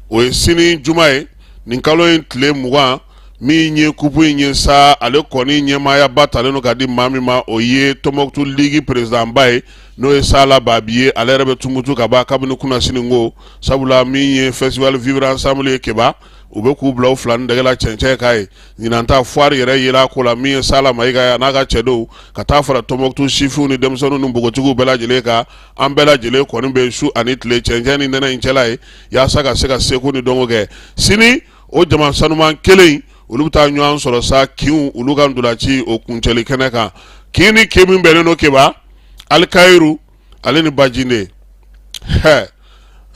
o ye sini juma ye, nin kalo in tile 20. Min ye kupu in ye sa, ale kɔni ɲɛmaayaba talen don ka di maa min ma, o ye Tɔnbɔkutu ligi perezidanba ye, n'o ye Sala Babi ye. Ale yɛrɛ bɛ Tumutu ka ban kabini kunasini ko, sabula min ye festival vivre ensemble ye Keba, u bɛ k'u bila u fila ni dɛgɛ la cɛncɛn k'a ye. Ɲinan ta foire yɛrɛ yera a ko la. Min ye Sala Mayiga ye, a n'a ka cɛdenw ka taa fara Tɔnbɔkutu sifinw ni denmisɛnninw ni npogotigiw bɛɛ lajɛlen kan, an bɛɛ lajɛlen kɔni bɛ su ani tile cɛncɛn ni nɛnɛ in cɛla ye, yaasa ka se ka seko ni dɔnko kɛ. Sini o jama sanuman kelen, olu bɛ taa ɲɔgɔn sɔrɔ sa kinw olu ka ntolaci o kuncɛli kɛnɛ kan. Kin ni kin min bɛnnen don Keba, Alikayiru ale ni Bajinde, hɛ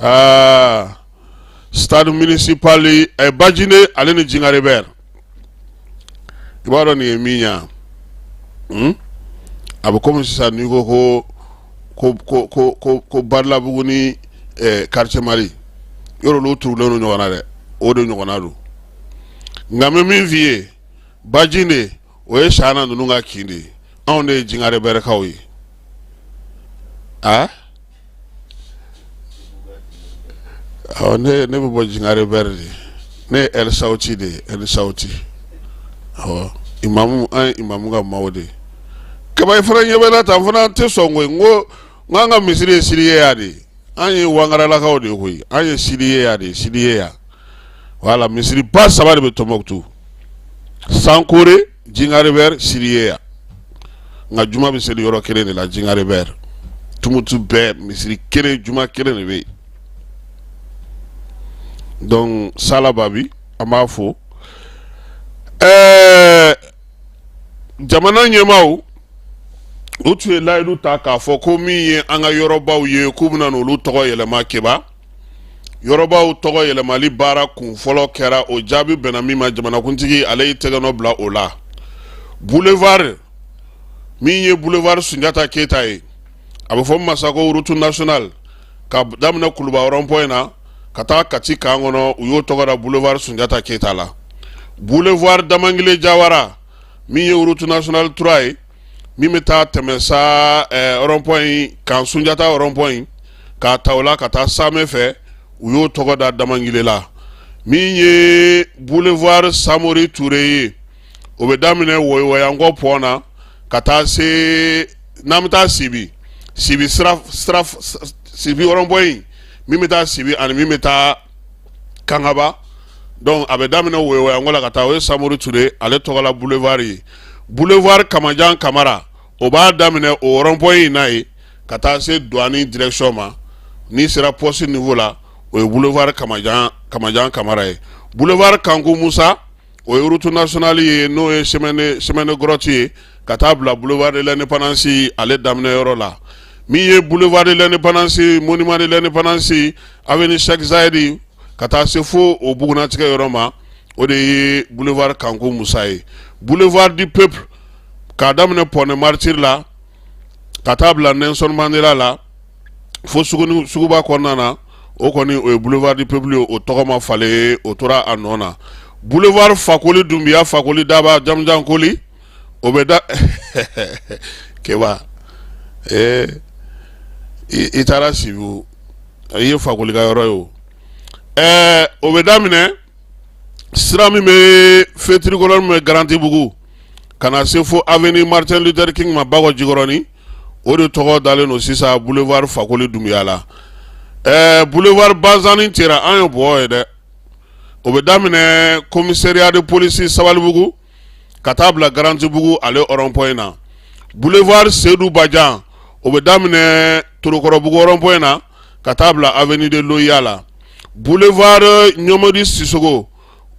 aa stade municipal Bajinde ale ni Jingarebɛr. I b'a dɔn nin ye min ye, a bɛ komi sisan n'i ko ko ko ko ko ko ko Badilabugu ni quartier Mali, yɔrɔ olu turulen don ɲɔgɔn na dɛ, o de ɲɔgɔnna don. Nka n bɛ min f'i ye, Bajinde o ye Sana ninnu ka kin de ye, anw de ye Jingarebɛrɛkaw ye. A ne bɛ bɔ Jingarebɛrɛ de, ne ye El Sawuti de ye, El Sawuti. Awɔ, imamu, an ye imamu ka maaw de ye. Kaba, i fana ɲɛ bɛ n na tan, n fana tɛ sɔn koyi. N ko n k'an ka misiri ye Siriyeya de ye, an ye Wangaralakaw de ye koyi, an ye Siriyeya de ye, Siriyeya. Wala misiriba saba de bɛ Tɔnbɔkutu: Sankore, Jingarebɛrɛ, Siriyeya. Nka juma bɛ seli yɔrɔ kelen de la, Jingarebɛrɛ. Tumutu bɛɛ misiri kelen, juma kelen de bɛ yen. Donc Sala Babi, an b'a fo. Jamana ɲɛmaaw, u tun ye layidu ta k'a fɔ ko min ye an ka yɔrɔbaw ye, k'u bɛna n'olu tɔgɔ yɛlɛma. Keba, yɔrɔbaw tɔgɔ yɛlɛmali baara kun fɔlɔ kɛra, o jaabi bɛnna min ma, jamanakuntigi ale y'i tɛgɛnɔ bila o la. Boulevard min ye boulevard Sunjata Keyita ye, a bɛ fɔ min ma sa ko route nationale, ka daminɛ Kuluba rond-point na ka taa Kati camp kɔnɔ, u y'o tɔgɔ da boulevard Sunjata Keyita la. Boulevard Damangile Jawara, Min ye route nationale 3 ye, min bɛ taa tɛmɛ sa rond-point in kan, Sunjata rond-point in, k'a ta o la ka taa Samɛ fɛ, u y'o tɔgɔ da Damangile la. Min ye boulevard Samori Ture ye, o bɛ daminɛ Woyowayankɔ pont na ka taa se n'an bɛ taa Sibi, Sibi sira, Sibi rond-point in min bɛ taa Sibi ani min bɛ taa Kangaba. Donc a bɛ daminɛ Woyowayankɔ la ka taa, o ye Samori Ture ale tɔgɔla boulevard ye. Boulevard Kamajan Kamara, o b'a daminɛ o rond-point in na yen ka taa se douane direction ma. N'i sera poste niveau la, o ye boulevard Kamajan Kamara ye. Boulevard Kanku Musa, o ye route nationale ye, n'o ye chemin de grotte ye, ka taa bila boulevard de l'indépendance ale daminɛ yɔrɔ la. Min ye boulevard de l'indépendance, monument de l'indépendance, avenue Cheikh Zayed, ka taa se fo o bugunatigɛ yɔrɔ ma, o de ye boulevard Kanku Musa ye. Boulevard du peuple, k'a daminɛ pont des Martyrs la ka taa bila Nelson Mandela la fo suguba kɔnɔna na, o kɔni o ye boulevard du peuple ye. O tɔgɔ ma falen, o tora a nɔ na. Boulevard Fakoli Dunbiya, Fakoli Daba Jamujan Koli, o bɛ da Keba. Ee, i taara Sibi, i ye Fakoli ka yɔrɔ ye o. Ɛɛ, o bɛ daminɛ sira min bɛ feu tricolore min bɛ Garantibugu ka na se fo avenue Martin Luther King ma, Bakɔ Jikɔrɔni, o de tɔgɔ dalen don sisan boulevard Fakoli Dunbiya la. Ɛɛ, boulevard Bazani Tera, an ye bɔ ye dɛ, o bɛ daminɛ commissariat de police Sabalibugu ka taa bila Garantibugu ale rond-point na. Boulevard Seydou Badian, o bɛ daminɛ Torokɔrɔbugu rond-point na ka taa bila avenue de l'OUA la. Boulevard Ɲɔmɔdi Sisogo,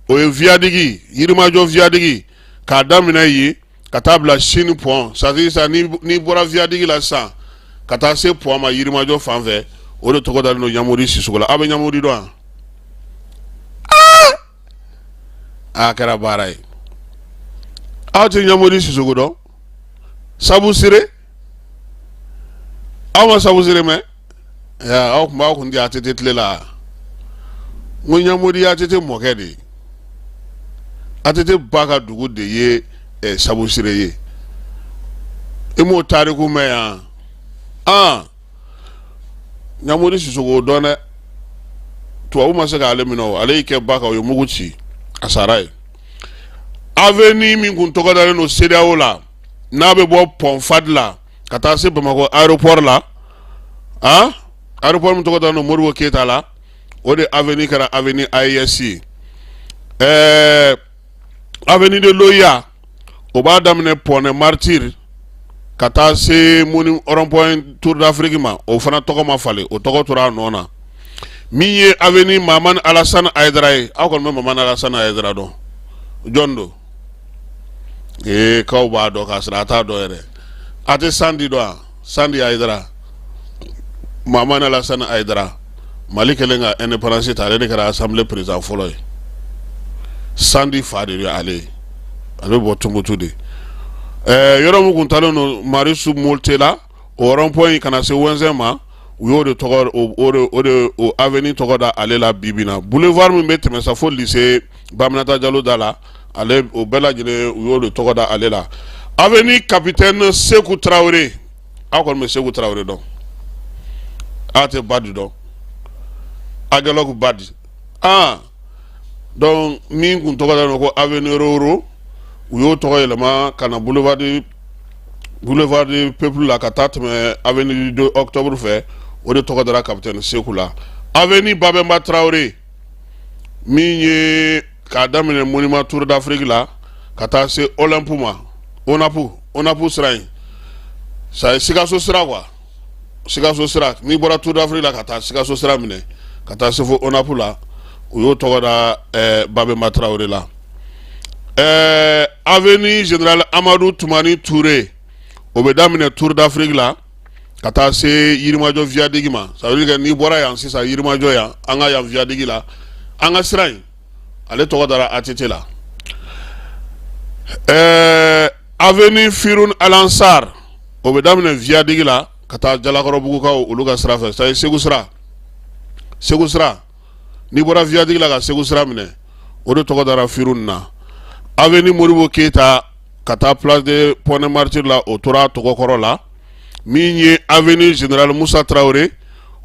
o ye viaduc, Yirimajɔ viaduc, k'a daminɛ yen ka taa bila Chine pont, c'est à dire sisan n'i bɔra viaduc la sisan ka taa se pont ma Yirimajɔ fan fɛ, o de tɔgɔ dalen don Ɲamodi Sisogo la. Aw bɛ Ɲamodi dɔn wa? A kɛra baara ye. Aw tɛ Ɲamodi Sisogo dɔn? Sabu Sire, aw ma Sabu Sire mɛn? Aw tun b'aw kun di ATT tile la. N ko Ɲamodi ye ATT mɔkɛ de ye. ATT ba ka dugu de ye Sabu Sire ye. I m'o tariku mɛn yan? Aa, Ɲamodi Sisogo o dɔn dɛ. Tubabu ma se k'ale minɛ o, ale y'i kɛ ba kan, o ye mugu ci, a sara yen. Avenue min kun tɔgɔ dalen don CEDEAO la, n'a bɛ bɔ pont Fad la ka taa se Bamakɔ aéroport la, ah, aéroport min tɔgɔ dalen don Modibo Keyita la, o de avenue kɛra avenue AES ye. Ɛɛ, avenue de l'OUA, o b'a daminɛ pont des Martyrs ka taa se moni rond-point Tour d'Afrique ma, o fana tɔgɔ ma falen, o tɔgɔ tora a nɔ na. Min ye avenue Mamani Alassane Hayidara ye, aw kɔni bɛ Mamani Alassane Hayidara dɔn? Jɔn don? Ee, k'aw b'a dɔn k'a sɔrɔ a t'a dɔn yɛrɛ. A tɛ Sandi dɔn wa? Sandi Hayidara, Mamani Alassane Hayidara, Mali kɛlen ka indépendance ta, ale de kɛra assemblée président fɔlɔ ye. Sandi fa de ye ale ye, ale bɛ bɔ Tumutu de. Ɛɛ, yɔrɔ min kun talen don Marius Molte la, o rond point in ka na se Wɛnzɛn ma, u y'o de tɔgɔ o de o avenue tɔgɔ da ale la bi bi in na. Boulevard min bɛ tɛmɛ sa fo lycée Baminata Jalo da la, ale o bɛɛ lajɛlen, u y'o de tɔgɔ da ale la. Avenue capitaine Seku Tarawele, aw kɔni bɛ Seku Tarawele dɔn, aw tɛ Badi dɔn, Aguelhok Badi. Ah, donc min kun tɔgɔ dalen don ko avenue Roro, u y'o tɔgɔ yɛlɛma ka na boulevard du peuple la ka taa tɛmɛ avenue du 2 octobre fɛ, o de tɔgɔ dara capitaine Seku la. Avenue Babemba Traoré, min ye k'a daminɛ monument Tour d'Afrique la ka taa se Olympe ma, ONAP sira in, ça ye Sikaso sira quoi, Sikaso sira, n'i bɔra Tour d'Afrique la ka taa Sikaso sira minɛ ka taa se fo ONAP la, u y'o tɔgɔ da Babemba Traoré la. Avenue général Amadu Tumani Touré, o bɛ daminɛ Tour d'Afrique la ka taa se Yirimajɔ viaduc ma. Ça veut dire que n'i bɔra yan sisan, Yirimajɔ yan, an ka yan viaduc la, an ka sira in, ale tɔgɔ dara ATT la. Avenue Firun Alansar, o bɛ daminɛ viaduc la ka taa Jalakɔrɔbugukaw olu ka sira fɛ, c'est à dire Segu sira, Segu sira, n'i bɔra viaduc la ka Segu sira minɛ, o de tɔgɔ dara Firun na. Avenue Modibo Keyita, ka taa place de Pont des Martyrs la, o tora a tɔgɔ kɔrɔ la. Min ye avenue Général Musa Tarawele,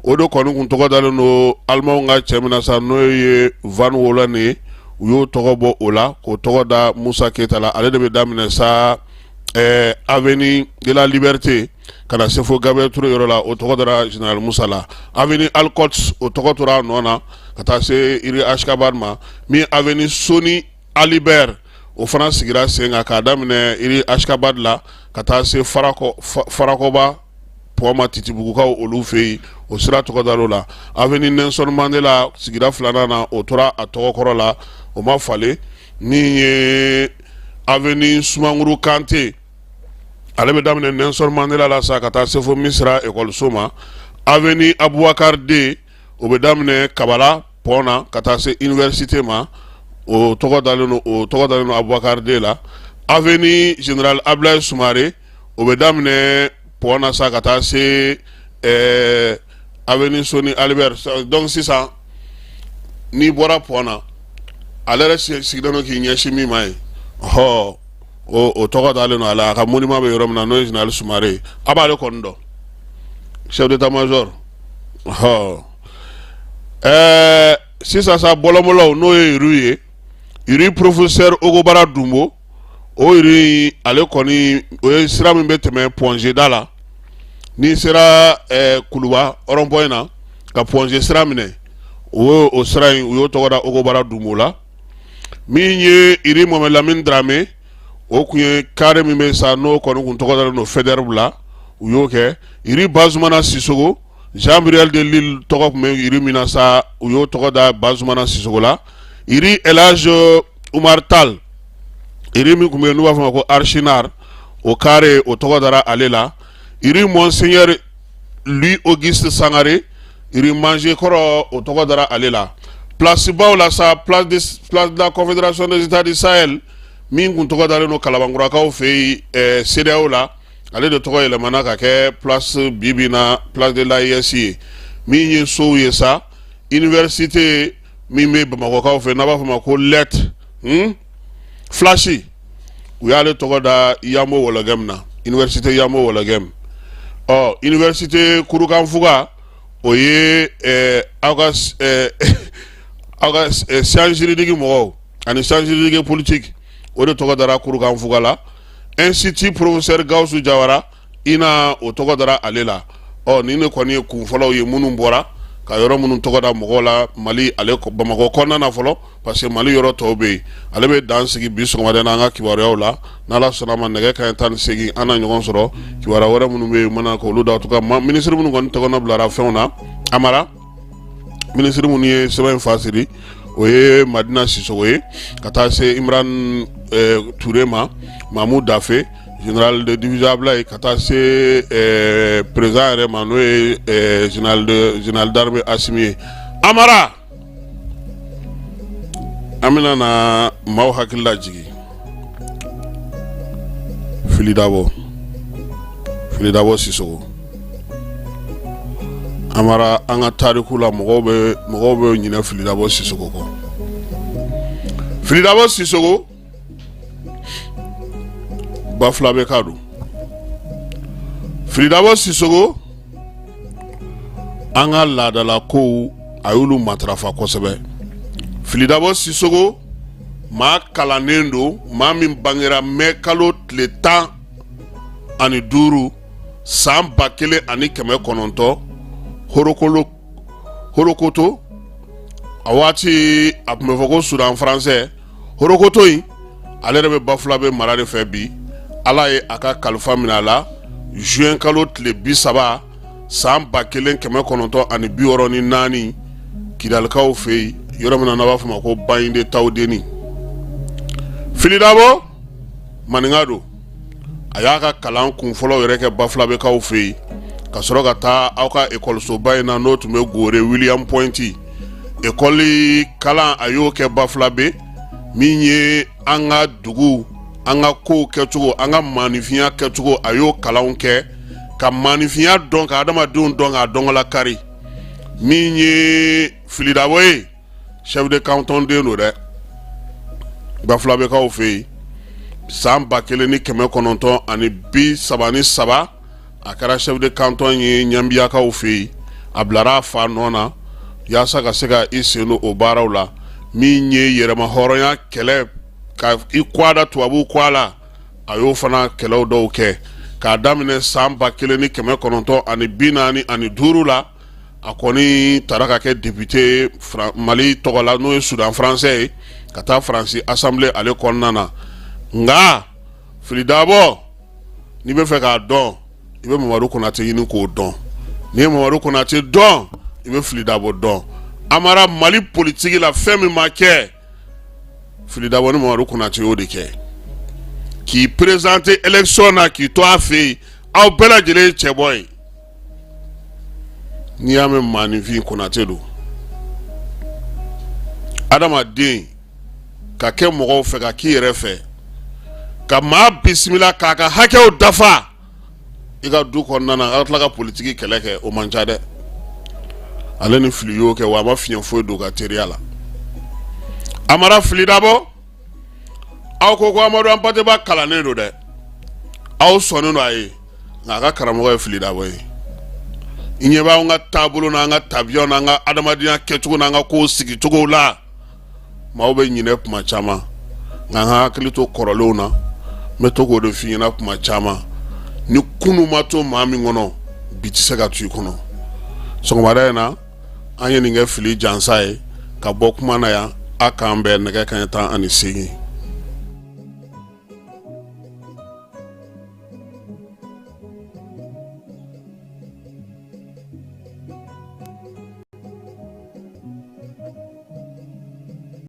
o de kɔni kun tɔgɔ dalen don alimanw ka cɛ min na sa, n'o ye Van Wolen ye, u y'o tɔgɔ bɔ o la k'o tɔgɔ da Musa Keyita la. Ale de bɛ daminɛ sa avenue de la Liberté ka na se fo Gabriel Touré yɔrɔ la, o tɔgɔ dara Général Musa la. Avenue Al-Quds, o tɔgɔ tora a nɔ na ka taa se rue Ashgabat ma. Min avenue Soni Ali Ber, o fana sigira sen kan k'a daminɛ rue Ashgabat la ka taa se Farakɔba pont ma, Titibugukaw olu fɛ yen, o sira tɔgɔ dar'o la. Avenue Nelson Mandela sigira filanan na, o tora a tɔgɔ kɔrɔ la, o ma falen. Min ye avenue Sumanguru Kante, ale bɛ daminɛ Nelson Mandela la sa ka taa se fo Misira ekɔliso ma. Avenue Abubakar D, o bɛ daminɛ Kabala pont na ka taa se université ma, o tɔgɔ dalen don o tɔgɔ dalen don Abubakar D la. Avenue Général Ablaye Sumare, o bɛ daminɛ pont na sa ka taa se avenue Soni Ali Ber. Donc sisan n'i bɔra pont na, ale yɛrɛ sigilen don k'i ɲɛsin min ma ye, ɔhɔ, o tɔgɔ dalen don a la, a ka monument bɛ yɔrɔ min na, n'o ye Général Sumare ye. A b'ale kɔni dɔn, chef d'état-major. Ɔhɔ, sisan sa, bɔlɔnbɔlɔw, n'o ye rue ye, rue Professeur Ogobara Dunbo, o rue ale kɔni, o ye sira min bɛ tɛmɛ Point G da la. N'i sera Kuluba rond-point na ka Point G sira minɛ, o sira in, u y'o tɔgɔ da Ogobara Dunbo la. Min ye rue Mohamed Lamine Dramé, o tun ye carré min bɛ sa, n'o kɔni tun tɔgɔ dalen don Faidherbe la, u y'o kɛ. Rue Bazumana Sisoko, Jean Breuil de Lisle tɔgɔ tun bɛ rue min na sa, u y'o tɔgɔ da Bazumana Sisoko la. Rue El Hadj Umar Tal, rue min tun bɛ yen n'u b'a fɔ a ma ko Archinard, o carré, o tɔgɔ dara ale la. Rue Monseigneur Louis Auguste Sangare, rue Manger kɔrɔ, o tɔgɔ dara ale la. Place baw la sa, place de la Confédération des États du Sahel, min tun tɔgɔ dalen don Kalabankurakaw fɛ yen CEDEAO la, ale de tɔgɔ yɛlɛmana ka kɛ place bi bi na place de l'AES ye. Min ye sow ye sa, université min bɛ Bamakɔkaw fɛ, n'a b'a fɔ ma ko lettre flash, u y'ale tɔgɔ da Yamo Wɔlɔgɛm na, université Yamo Wɔlɔgɛm. Ɔ, université Kurukanfuga, o ye aw ka aw ka science juridique mɔgɔw ani science juridique politique, o de tɔgɔ dara Kurukanfuga la. Institut Professeur Gawusu Jawara INA, o tɔgɔ dara ale la. Ɔ, nin de kɔni ye kun fɔlɔw ye minnu bɔra ka yɔrɔ minnu tɔgɔ da mɔgɔw la Mali, ale Bamakɔ kɔnɔna na fɔlɔ, parce que Mali yɔrɔ tɔw bɛ yen. Ale bɛ dan sigi bi sɔgɔmada n'an ka kibaruyaw la. N'Ala sɔnna ma, nɛgɛ kanɲɛ 18, an na ɲɔgɔn sɔrɔ kibaruya wɛrɛ minnu bɛ yen mana k'olu da. En tout cas, minisiri minnu kɔni tɔgɔ bilara fɛnw na, Amara, minisiri minnu ye sɛbɛn in fasiri, o ye Madina Sisoko ye, ka taa se Imran Ture ma, Mamu Dafe, général de division Ablaye, ka taa se président yɛrɛ ma, n'o ye général d'armée Asimi ye. Amara, an bɛna na maaw hakili lajigin Fili Dabo, Fili Dabo Sisoko. Amara, an ka tariku la, mɔgɔw bɛ ɲinɛ Fili Dabo Sisoko kɔ. Fili Dabo Sisoko, Bafulabɛka don. Fili Dabo Sisoko, an ka laadalakow, a y'olu matarafa kosɛbɛ. Fili Dabo Sisoko, maa kalannen don, maa min bangera mɛ kalo tile 15 san 1900, Horokolo, Horokoto. A waati a tun bɛ fɔ ko Soudan français. Horokoto in, ale yɛrɛ bɛ Bafulabe mara de fɛ bi. Ala ye a ka kalifa minɛ a la juin kalo tile 30 san 1964, Kidalikaw fɛ yen, yɔrɔ min na n'a b'a fɔ ma ko Baɲinde Tawudeni. Fili Dabo maninka don. A y'a ka kalan kun fɔlɔ yɛrɛ kɛ Bafulabɛkaw fɛ yen, ka sɔrɔ ka taa aw ka ekɔlisoba in na, n'o tun bɛ Gore, William Point. Ekɔli kalan, a y'o kɛ Bafulabɛ. Min ye an ka dugu, an ka kow kɛcogo, an ka maaninfinya kɛcogo, a y'o kalanw kɛ ka maaninfinya dɔn, ka adamadenw dɔn, k'a dɔnkala kari. Min ye Fili Dabo ye, chef de canton den don dɛ, Bafulabɛkaw fɛ yen. San 1933, a kɛra chef de canton ye Ɲanbiyakaw fɛ yen. A bilara a fa nɔ na yaasa ka se ka i sen don o baaraw la. Min ye yɛrɛma hɔrɔnya kɛlɛ ka i kɔ da tubabuw kɔ la, a y'o fana kɛlɛw dɔw kɛ. K'a daminɛ san 1945 la, a kɔni taara ka kɛ député Mali tɔgɔ la, n'o ye Soudan français ye, ka taa Faransi assemblée ale kɔnɔna na. Nka Fili Dabɔ, n'i bɛ fɛ k'a dɔn, i bɛ Mamadu Konate ɲini k'o dɔn. N'i ye Mamadu Konate dɔn, i bɛ Fili Dabɔ dɔn. Amara, Mali politiki la, fɛn min ma kɛ, Fili Dabɔ ni Mamadu Konate y'o de kɛ. K'i présenter élection na, k'i to a fɛ yen, aw bɛɛ lajɛlen ye cɛbɔ ye. N'i y'a mɛn maaninfin, Konate don. Adamaden ka kɛ mɔgɔw fɛ, ka k'i yɛrɛ fɛ, ka maa bisimila k'a ka hakɛw dafa i ka du kɔnɔna na, ka tila ka politiki kɛlɛ kɛ, o man ca dɛ. Ale ni Fili y'o kɛ, wa a ma fiɲɛ foyi don ka teriya la. Amara Fili Dabɔ, aw ko ko Amadu Anpate Ba kalannen don dɛ, aw sɔnnen don a ye, nka a ka karamɔgɔ ye Fili Dabɔ ye. I ɲɛ b'anw ka taabolo n'an ka tabiyaw n'an ka adamadenya kɛcogo n'an ka kow sigicogo la, maaw bɛ ɲinɛ kuma caman, nka an ka hakili to kɔrɔlenw na. N bɛ to k'o de f'i ɲɛna kuma caman: ni kunu ma to maa min kɔnɔ, bi tɛ se ka to i kɔnɔ. Sɔgɔmada in na, an ye nin kɛ fili jansa ye ka bɔ kuma na yan. A k'an bɛn nɛgɛ kanɲɛ 18.